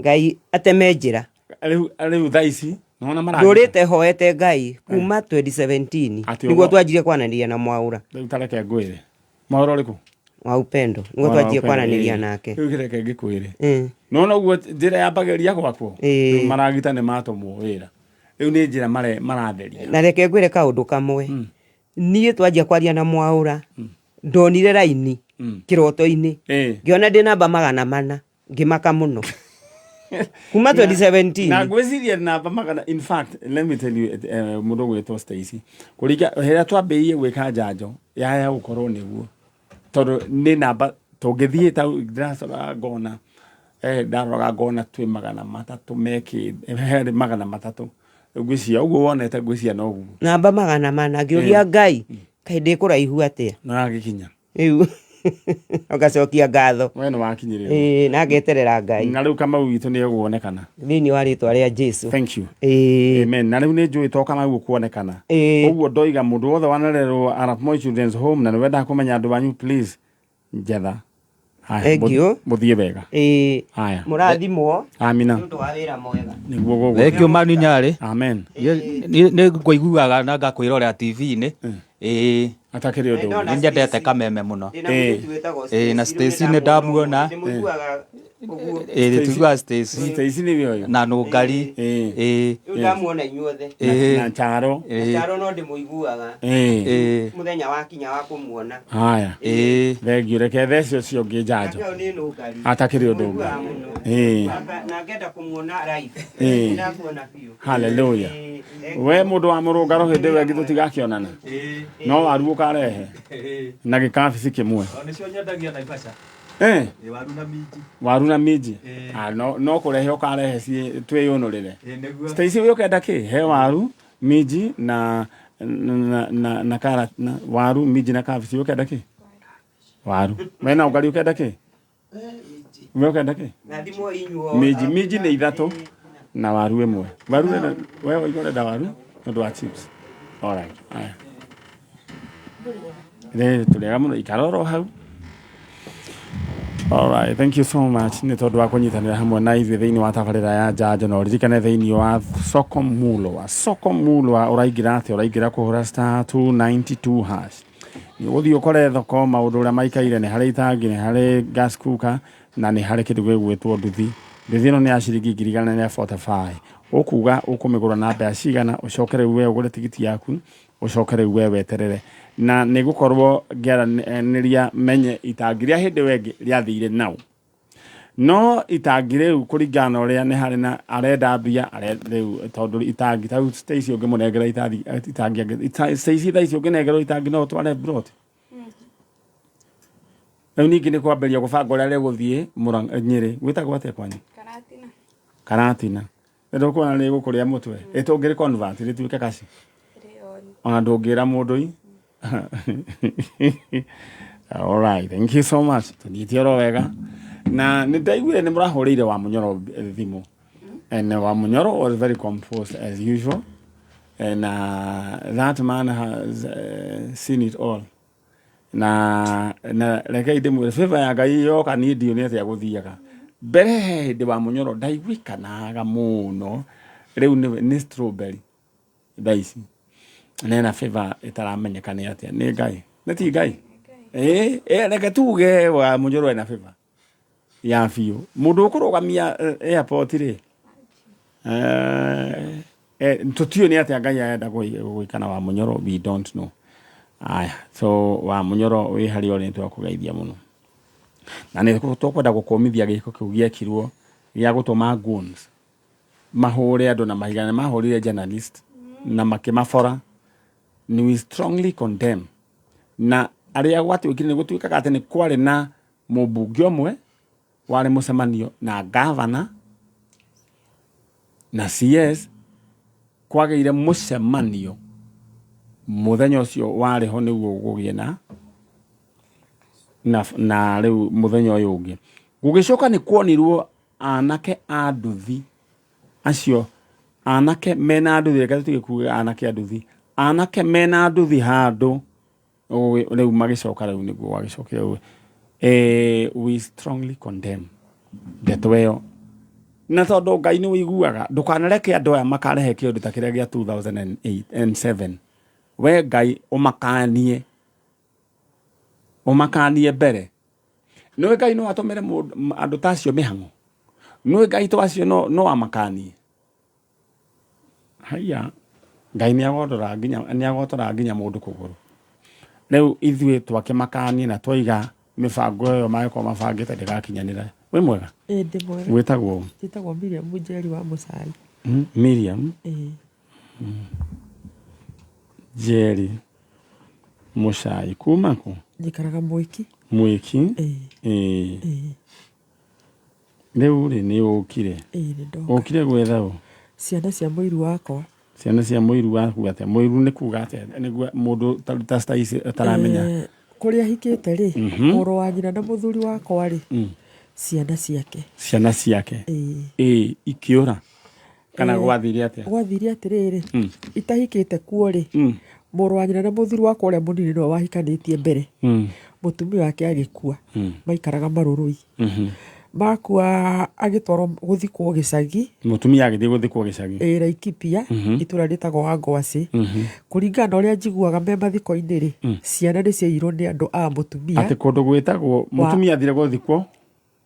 S: Ngai ateme njĩra.
B: Rĩu thaa ici nona mara
S: Ndũrĩte hoete Ngai kuma 2017
B: Atĩ
S: nĩguo
B: ũgo-
S: twanjirie kwananĩria na Mwaũra.
B: Rĩu ta reke ngwĩre. Mwaũra ũrĩkũ?
S: Wa Upendo. Nĩguo
B: Mwaũra wa
S: twanjirie
B: Upendo,
S: kwananĩria nake.
B: Rĩu reke ngĩkwĩre. Nona ũguo njĩra yambagĩrĩria gwakwo. Rĩu maragita nĩ matũmwo wĩra. Rĩu nĩ njĩra maratheria.
S: Na reke ngwĩre kaũndũ kamwe. Niĩ twanjia kwaria na Mwaũra, ndonire raini kĩroto-inĩ. Ngĩona ndĩ namba 400, ngĩmaka mũno. Kuma 2017.
B: Na ngwĩciria namba magana, in fact let me tell you, mũndũ ũgwĩtwo Stacy, kũringa rĩrĩa twambĩrĩirie gwĩka njanjo yaya gũkorwo nĩguo, tondũ nĩ namba tũngĩthiĩ ta ndĩracoraga ngona, ndaroraga ngona twĩ 300 mekĩ harĩ 300 ngwĩciria ũguo wonete, ngwĩciria noguo
S: Namba 400, ngĩũria Ngai, kaĩ ndĩ kũraihu atĩa?
B: Nĩwagĩkinya.
S: Rĩu ũgacokia ngatho.
B: We nĩ wakinyĩrĩrwo.
S: Ĩĩ, na ngeterera Ngai.
B: Na rĩu Kamau witũ nĩ egũonekana.
S: Thĩinĩ wa rĩtwa rĩa Jesu.
B: Thank you. Amen. Na rĩu nĩ njũĩ to Kamau ũkuonekana. Ũguo ndoiga mũndũ wothe wanarerwo Arap Moi Children's Home na nĩ wendaga kũmenya andũ anyu, please njetha. Haya,
S: Thank you.
B: mũthiĩ wega. Haya.
S: Mũrathimwo.
B: Amina.
S: Nĩ ũndũ wa wĩra mwega.
B: Nĩguo gũgũ.
T: Thank you Mani Nyarĩ.
B: Amen.
T: Nĩ ngũiguaga na ngakwĩrorera TV-inĩ. Ĩĩ.
B: Atakĩrĩ ũndũ ũngĩ.
T: Nĩ nyendete Kameme mũno.
S: Ndĩna mũirĩtu wĩtagwo
T: Ĩĩ, na
S: Stacy,
T: Stacy nĩ ndamuona.
S: Ndĩmũiguaga ũguo.
T: Ĩĩ, tũiguaga Stacy.
B: Stacy nĩwe ũyũ.
T: Na Nũngari. Ĩĩ.
S: Rĩu ndamuona inyuothe.
T: Ĩĩ.
B: Na Charo.
T: Ĩĩ.
S: Charo no ndĩmũiguaga.
B: Ĩĩ.
S: Mũthenya wakinya wa kũmuona.
B: Haya.
T: Ĩĩ.
B: Thengiũ, reke thece ũcio ũngĩ njanjo.
S: Nake ũyũ nĩ Nũngari.
B: Atakĩrĩ ũndũ ũngĩ.
S: Ndĩmũiguaga mũno.
B: Ĩĩ.
S: Na ngenda kũmuona live.
B: Ĩĩ.
S: Ndakuona biũ.
B: Hallelujah. We mũndũ wa mũrũngaro hĩndĩ ĩyo ĩngĩ tũtigakĩonana. No waru ũkarehe na gĩkabici kĩmwe.
T: Nĩcio nyendagia Naivasha. Waru na minji.
B: Waru na minji. Ah, no kũrehe ũkarehe ciĩ twĩyũnũrĩre.
T: Nĩguo.
B: Stacy ũyũ ũkenda kĩ? He waru, minji na kara na waru, minji na kabici ũkenda kĩ? Waru. We na ũgari ũkenda kĩ? We ũkenda kĩ?
S: Na thimũ inyuo.
B: Minji, minji nĩ ithatũ na waru ĩmwe. Waru ũrenda, we waigua ũrenda waru nĩ ũndũ wa chips. Alright. Haya. Rĩ tũrĩaga mũno, ikara oro hau. Alright, thank you so much nĩ tondũ wa kũnyitanĩra hamwe na ithuĩ thĩinĩ wa tabarĩra ya njanjo na ũririkane thĩinĩ wa soko mulwa soko mulwa ũraingĩra atĩa ũraingĩra kũhũra star 292 hash nĩ ũgũthiĩ ũkore thoko maũndũ ũrĩa maikaire nĩ harĩ itangi nĩ harĩ gas cooker na nĩ harĩ kĩndũ gĩgwĩtwo nduthi nduthi ĩno nĩ ya ciringi 1,445 ũkuga ũkũmĩgũra na mbeca cigana ũcoke rĩu we ũgũre tigiti yaku ũcoke rĩu we weterere na nĩ gũkorwo ngĩaranĩria menye itangi rĩa hĩndĩ ĩyo ĩngĩ rĩathire nau no itangi rĩu kũringana na ũrĩa nĩ harĩ na arenda mbia rĩu tondũ itangi ta rĩu Stacy ũngĩmũnengera itangi itangi Stacy thaa ici ũngĩnengerwo itangi no ũtware plot rĩu ningĩ nĩ kwambĩrĩria gũbanga ũrĩa rĩgũthiĩ Nyĩrĩ gwĩtagwo atĩa kwanyu
C: Karatina.
B: Karatina nĩ ndũkuona nĩ gũkũrĩa mũtwe ĩ tũngĩrĩ convert rĩtuĩke kaci ona ndũngĩra mũndũ i All right, thank you so much. Tũnyite oro wega. Na nĩ ndaiguire nĩ mũrahũrĩire wa Mũnyoro thimũ. And wa Mũnyoro was very composed as usual. And that man has seen it all. Na na rekei ndĩmwĩre favor ya Ngai yoka niĩ ndiũ nĩ atĩa gũthiaga. Mbere he hĩndĩ wa Mũnyoro ndaiguĩkanaga mũno. Rĩu nĩ strawberry thaa ici. Nena favor ĩtaramenyeka nĩ atĩa nĩ Ngai. Nĩ ti Ngai? Ĩĩ, reke tuge wa Mũnyoro ena favor ya biũ. Mũndũ ũkũrũgamia airport rĩ, tũtiũĩ nĩ atĩa Ngai arenda gwĩka na wa Mũnyoro, we don't know. Aya, so wa Mũnyoro wĩ harĩa ũrĩ nĩtwakũgeithia mũno. Na nĩ tũkwenda gũkũmithia gĩko kĩu gĩekirwo gĩa gũtũma goons mahũre andũ na mahiga nĩ mahũrire journalist na makĩmabora. Ni we strongly condemn. Na arĩa gwatuĩkire nĩ gũtuĩkaga atĩ nĩ kwarĩ na mũmbunge ũmwe warĩ mũcemanio na gavana na CS kwagĩire mũcemanio mũthenya ũcio warĩ ho nĩguo gũgĩe na na rĩu mũthenya ũyũ ũngĩ gũgĩcoka nĩ kuonirwo anake a nduthi acio anake mena nduthi reke tũtige kuga anake a nduthi anake mena nduthi handũ rĩu magĩcoka rĩu nĩguo gwagĩcokire rĩu we strongly condemn ndeto ĩyo na tondũ Ngai nĩ ũiguaga ndũkanareke andũ aya makarehe kĩũndũ ta kĩrĩa gĩa 2008 and 7 we Ngai ũmakanie ũmakanie mbere nĩũĩ Ngai no atũmĩre andũ ta acio mĩhang'o nĩũĩ Ngai to acio no amakanie haiya Ngai nĩ nginya nĩ agotora nginya mũndũ kũgũrũ rĩu ithuĩ twakĩmakanie na twaiga mĩbango ĩyo mangĩkorwo mabangĩte ndĩgakinyanĩra wĩ mwega
U: Ĩĩ ndĩ mwega.
B: Wĩtagwo?
U: Njĩtagwo Miriam Njeri wa Mũcai.
B: Miriam
U: Ĩĩ.
B: Njeri Mũcai kuma kũ?
U: Njikaraga Mwĩki.
B: Mwĩki?
U: Ĩĩ.
B: Ĩĩ.
U: Ĩĩ.
B: Rĩu rĩ nĩ ũkire?
U: Ĩĩ nĩ ndoka.
B: Ũkire gwetha ũ?
U: Ciana cia mũiru wakwa.
B: Ciana cia mũiru waku atĩa? Mũiru nĩ kuga atĩa? Nĩguo mũndũ ta ta ici ataramenya.
U: Kũrĩa hikĩte rĩ, mũrũ wa nyina na mũthuri wakwa rĩ, ciana ciake.
B: Ciana ciake?
U: Ĩĩ.
B: Ĩĩ ikĩũra? Kana gwathire atĩa?
U: Gwathire atĩrĩrĩ, itahikĩte kuo rĩ, mũrũ wa nyina na mũthuri wakwa ũrĩa mũnini nĩwe wahikanĩtie mbere. Mũtumia wake agĩkua. Maikaraga Marũrũi. Makua agĩtwarwo gũthikwo gĩcagi.
B: Mũtumia agĩthiĩ gũthikwo gĩcagi?
U: Ĩĩ Laikipia, itũra rĩtagwo Wangwacĩ. Kũringana na ũrĩa njiguaga me mathiko-inĩ rĩ, ciana nĩ ciaiyirwo nĩ andũ a mũtumia.
B: Atĩ kũndũ gwĩtagwo, mũtumia athire gũthikwo?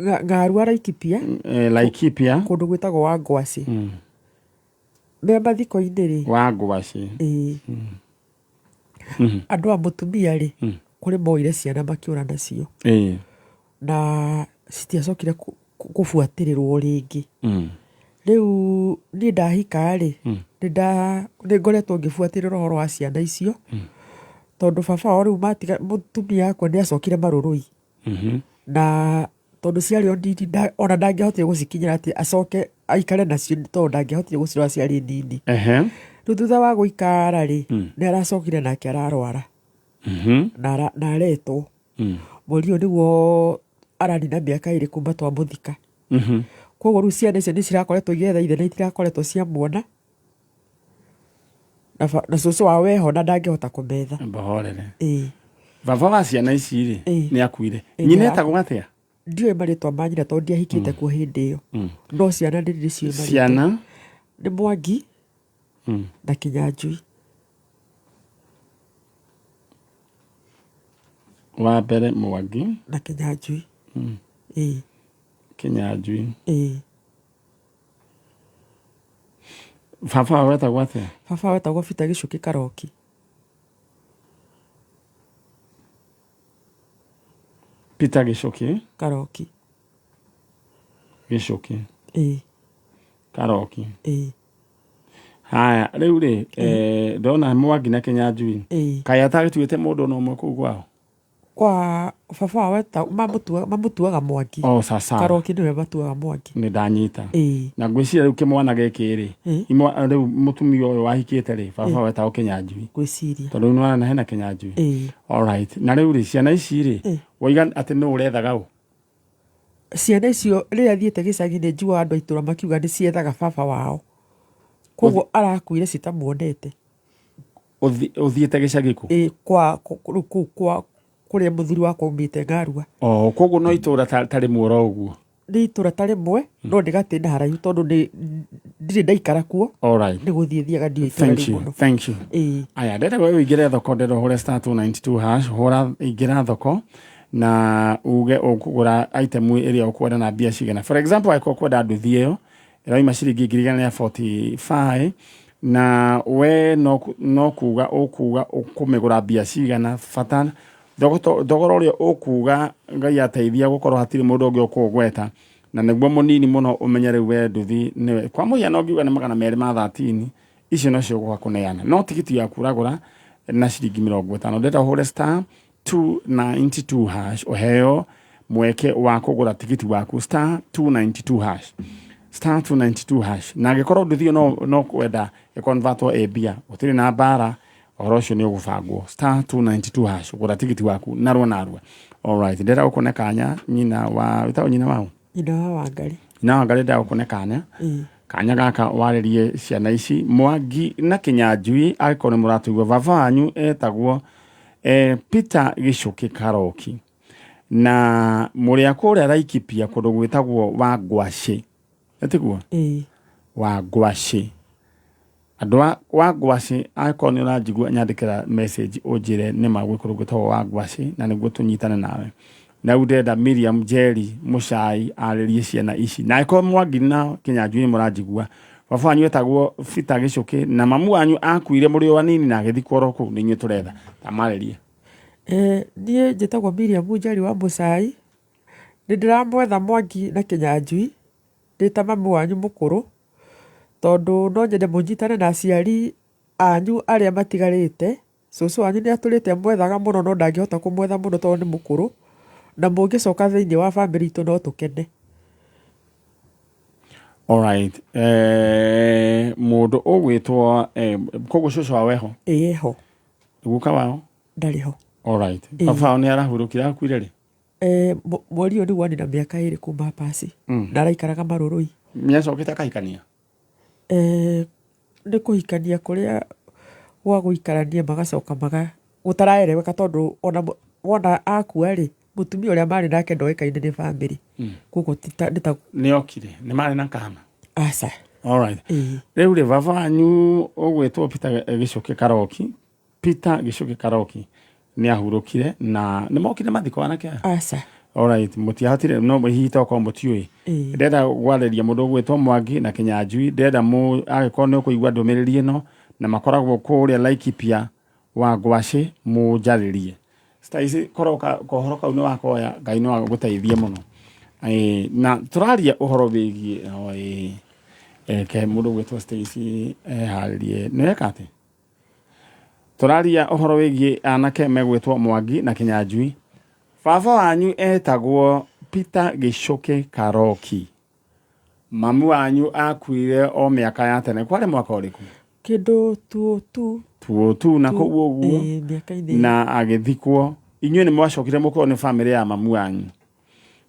U: Ng'arua Laikipia.
B: Laikipia.
U: Kũndũ gwĩtagwo Wangwacĩ. Me mathiko-inĩ rĩ.
B: Wangwacĩ.
U: Ĩĩ. Andũ a mũtumia rĩ, kũrĩ moire ciana makĩũra nacio. Na citiacokire kũbuatĩrĩrwo rĩngĩ. Rĩu niĩ ndahika rĩ, nĩ ngoretwo ngĩbuatĩrĩra ũhoro wa ciana icio, tondũ baba wao rĩu matiga mũtumia akua nĩ acokire Marũrũi. Na tondũ ciarĩ o nini ona ndangĩahotire gũcikinyĩra atĩ acoke aikare nacio tondũ ndangĩahotire gũcirora ciarĩ nini. Rĩu thutha wa gũikara rĩ, nĩ aracokire nake ararwara. Na aretwo. Mweri ũyũ nĩguo aranina mĩaka ĩrĩ kuma twamũthika. Koguo rĩu ciana icio nĩ cirakoretwo igĩetha ithe na itirakoretwo ciamuona. Na cũcũ wao weho na ndangĩhota kũmetha.
B: Mbahorere.
U: Ĩĩ.
B: Baba wa ciana ici rĩ, nĩ akuire. Nyina etagwo atĩa?
U: Ndiũĩ marĩtwa ma nyina tondũ ndiahikĩte kuo hĩndĩ ĩyo. No ciana nĩ ndĩciũĩ marĩtwa.
B: Ciana?
U: Nĩ Mwangi na Kinyanjui.
B: Wa mbere Mwangi.
U: Na Kinyanjui. Ĩĩ.
B: Kinyanjui.
U: Ĩĩ.
B: Baba wao wetagwo atĩa?
U: Baba wao etagwo Peter Gĩchũkĩ Karoki.
B: Peter Gĩchũkĩ.
U: Karoki.
B: Gĩchũkĩ.
U: Ĩĩ.
B: Karoki.
U: Ĩĩ.
B: Haya, rĩu rĩ, eh, ndona Mwangi na Kinyanjui.
U: Ĩĩ.
B: Kaĩ atagĩtuĩte mũndũ ona ũmwe kũu kwao?
U: Kwa baba wao mamũtuaga Mwangi.
B: Oh, sasa.
U: Karoki nĩwe matuaga Mwangi.
B: Nĩ ndanyita.
U: Ĩĩ.
B: Na ngwĩciria rĩu kĩmwana gĩkĩ rĩ, rĩu mũtumia ũyũ wahikĩte rĩ, baba wao etagwo Kinyanjui.
U: Ngwĩciria.
B: Tondũ rĩu nĩwona hena Kinyanjui.
U: Ĩĩ.
B: Alright. Na rĩu rĩ, ciana ici rĩ, waiga atĩ nũ ũrethaga ũ?
U: Ciana icio rĩrĩa thiĩte gĩcagi nĩ njiguaga andũ a itũra makiuga nĩ ciethaga baba wao. Koguo arakuire citamuonete.
B: Ũthiĩte gĩcagi kũ?
U: Ĩĩ kwa rĩu kũu kwa kũrĩa mũthuri wakwa aumĩte Ngarua.
B: Oh, koguo no itũra ta rĩmwe oro ũguo.
U: Nĩ itũra ta rĩmwe no nĩ gatĩna haraihu tondũ nĩ ndirĩ ndaikara kuo.
B: Alright.
U: Nĩ gũthiĩ thiaga ndiũĩ itũra
B: Thank
U: rĩu
B: you.
U: mũno.
B: Thank you.
U: Ĩĩ.
B: Aya, ndĩrenda we ũingĩre thoko, ndĩrenda ũhũre star 292 hash, hũra ingĩra thoko na uge ũkũgũra item ĩrĩa ũkwenda na mbia cigana. For example, angĩkorwo ũkwenda nduthi ĩyo ĩrauma ciringi 1,145 na we no kuga ũkuga ũkũmĩgũra mbia cigana, bata thogora ũrĩa ũkuga Ngai ateithia gũkorwo hatirĩ mũndũ ũngĩ ũkũũgweta na nĩguo mũnini mũno ũmenye rĩu we nduthi nĩwe. Kwa mũhiano ũngiuga nĩ 213, icio nocio ũgũka kũneana, no tigiti yaku ũragũra na ciringi 50. Ndĩrenda ũhũre star 292 hash ũheo mweke wa kũgũra tigiti waku, star 292 hash, star 292 hash. Na angĩkorwo nduthi ĩyo no kwenda ĩkonvatwo ĩ mbia, gũtirĩ na mbara, ũhoro ũcio nĩ ũgũbangwo. Star 292 hash, gũra tigiti waku narua narua. Alright, ndĩrenda gũkũne kanya nyina wa, wĩtagwo nyina wao?
U: Nyina wa Wangari.
B: Nyina wa Wangari, ndĩrenda gũkũne kanya.
U: Ĩĩ.
B: Kanya gaka warĩrie ciana ici Mwangi na Kinyanjui, angĩkorwo nĩ mũratũigua. Baba wanyu etagwo Peter Gĩchũkĩ Karoki na mũrĩ a kũrĩa Laikipia kũndũ gwĩtagwo Wangwacĩ, ĩtiguo?
U: Ĩĩ.
B: Wangwacĩ. Andũ a Wangwacĩ, angĩkorwo nĩ ũranjigua nyandĩkĩra message ũnjĩre nĩ ma gwĩ kũndũ gwĩtagwo Wangwacĩ na nĩguo tũnyitane nawe. Na rĩu ndĩrenda Miriam Njeri Mũcai arĩrie ciana ici. Na angĩkorwo Mwangi na Kinyanjui nĩ mũranjigua, baba wanyu etagwo Peter Gĩchũkĩ na mamu wanyu akuire mũrĩ o anini na agĩthikwo oro kũu, nĩ inyuĩ tũretha. Tamarĩrie.
U: Niĩ njĩtagwo Miriam Njeri wa Mũcai, nĩ ndĩramwetha Mwangi na Kinyanjui ndĩ ta mamu wanyu mũkũrũ, tondũ no nyende mũnyitane na aciari anyu arĩa matigarĩte. Cũcũ wanyu nĩ atũrĩte amwethaga mũno no ndangĩhota kũmwetha mũno tondũ nĩ mũkũrũ, na mũngĩcoka thĩinĩ wa bamĩrĩ itũ no tũkene.
B: Alright. Mũndũ ũgwĩtwo koguo cũcũ wao eho?
U: Ĩĩ eho.
B: Guka wao?
U: Ndarĩ ho.
B: Alright.
U: Ĩĩ.
B: Baba wao nĩ arahurũkire, akuire rĩ?
U: Mweri ũyũ nĩguo anina mĩaka 2 kuma pasi. Na araikaraga Marũrũi.
B: Nĩacokete akahikania?
U: Nĩ kũhikania kũrĩa gwa gũikarania magacoka maga gũtaraereweka tondũ ona wona akua rĩ, mũtumia ũrĩa marĩ nake ndoĩkaine nĩ bamĩrĩ. Koguo nĩ ta
B: Nĩ okire, nĩ marĩ na kana?
U: Aca.
B: Alright.
U: Ĩĩ.
B: Rĩu rĩ, baba wanyu ũgwĩtwo Peter Gĩchũkĩ Karoki, Peter Gĩchũkĩ Karoki nĩ ahurũkire na nĩ mokire mathiko anake aya?
U: Aca.
B: Alright, mũtiahotire, no hihi tokorwo mũtiũĩ.
U: Ĩĩ.
B: Ndĩrenda gwarĩria mũndũ ũgwĩtwo Mwangi na Kinyanjui, ndĩrenda angĩkorwo nĩ ũkũigua ndũmĩrĩri ĩno na makoragwo kũrĩa Laikipia Wangwacĩ, mũnjarĩrie. Stacy, korwo kohoro kau nĩ wakoya, Ngai no agũteithie mũno. Na tũraria ũhoro wĩgiĩ, oh, ke mũndũ ũgwĩtwo Stacy eharĩrie. Nĩ weka atĩa? Tũraria ũhoro wĩgiĩ anake megwĩtwo Mwangi na Kinyanjui. Baba wanyu etagwo Peter Gĩchũkĩ Karoki. Mamu wanyu akuire o mĩaka ya tene. Kwarĩ mwaka ũrĩkũ?
U: Kĩndũ tuo tu.
B: Tuo tu na kũu ũguo.
U: Ĩĩ, mĩaka-inĩ.
B: Na agĩthikwo. Inyuĩ nĩ mwacokire mũkorwo nĩ bamĩrĩ ya mamu wanyu.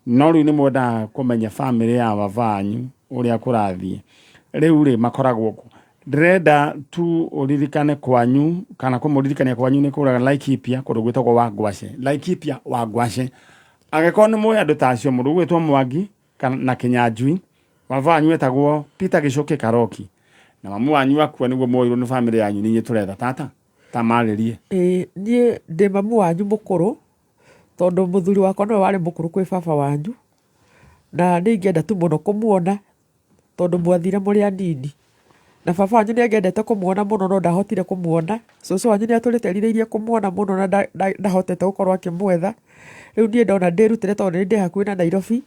B: No rĩu nĩ mwendaga kũmenya bamĩrĩ ya baba wanyu ũrĩa kũrathiĩ. Rĩu rĩ makoragwo kũ? Ndĩrenda tu ũririkane kwanyu kana kũmũririkania kwanyu nĩ kũraga Laikipia kũndũ gwĩtagwo Wangwacĩ. Laikipia Wangwacĩ. Angĩkorwo nĩ mũĩ andũ ta acio, mũndũ ũgwĩtwo Mwangi na Kĩnyanjui, baba wanyu etagwo Peter Gĩcũkĩ Karoki, na mamu wanyu akua nĩguo mwoirwo nĩ bamĩrĩ yanyu, nĩ inyuĩ tũretha. Tata, ta marĩrie.
U: Ĩĩ, niĩ ndĩ mamu wanyu mũkũrũ, tondũ mũthuri wakwa nĩwe warĩ mũkũrũ kwĩ baba wanyu, na nĩ ingĩenda tu mũno kũmuona, tondũ mwathire mũrĩ anini. Na baba wanyu nĩ angĩendete kũmuona mũno no ndahotire kũmuona. Cũcũ wanyu nĩ atũrĩte erirĩirie kũmuona mũno na ndahotete gũkorwo akĩmwetha. Rĩu niĩ ndona ndĩrutĩre tondũ nĩ ndĩ hakuhĩ na Nairobi,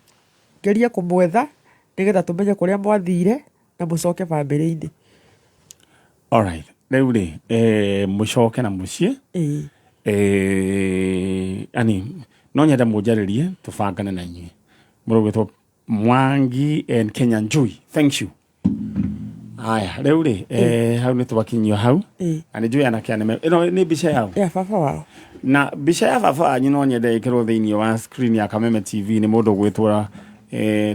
U: ngerie kũmwetha nĩgetha tũmenye kũrĩa mwathire na mũcoke bamĩrĩ-inĩ.
B: Alright. Rĩu rĩ, mũcoke na mũciĩ.
U: Ĩĩ.
B: Ani no nyende mũnjarĩrie tũbangane na inyuĩ. Mũndũ ũgwĩtwo Mwangi and Kenya Njui. Thank you. Aya, rĩu rĩ, hau nĩ twakinyio hau. Na nĩ njũĩ anake anene. Ĩno nĩ mbica yao.
U: Ya baba wao.
B: Na mbica ya baba wanyu no nyende ĩkĩrwo thĩinĩ wa screen ya Kameme TV nĩ mũndũ ũgwĩtwo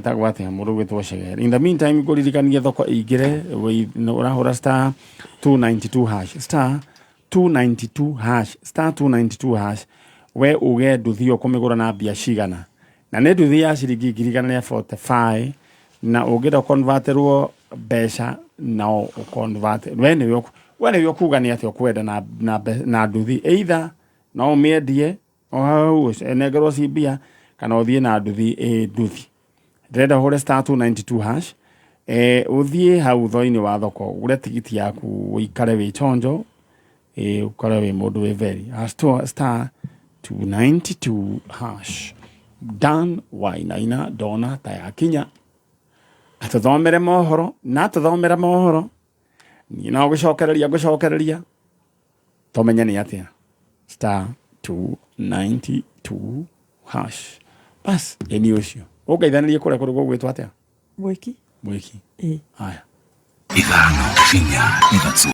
B: tagwo atĩa, mũndũ ũgwĩtwo Chegere. In the meantime ngũririkanie thoko ĩingĩre, ũrahũra star 292 hash, star 292 hash, star 292 hash. We uge nduthi ĩyo ũkũmĩgũra na mbia cigana, na nĩ nduthi ya ciringi 145,000, na ũngĩenda converterwo mbeca no ũconvert. We nĩwe ũkuga nĩ atĩa ũkwenda na nduthi, either no ũmĩendie o hau ũnengerwo ci mbia, kana ũthiĩ na nduthi ĩ nduthi. Ndĩrenda ũhũre star 292 hash, ũthiĩ hau thoo-inĩ wa thoko ũgũre tigiti yaku, ũikare wĩ chonjo, ũkore wĩ mũndũ wĩ very star 292 hash. Dan Wainaina ndona ta yakinya atũthomere mohoro, na atũthomera mohoro niĩ no gũcokereria ngũcokereria tũmenye nĩ atĩa. Star 292 hash. Bas, ĩni ũcio ũngeithanĩrie kũrĩa kũrĩ gũgwĩtwo atĩa?
U: Mwĩki.
B: Mwĩki.
U: Ĩĩ.
B: Haya.
K: 5 4 3.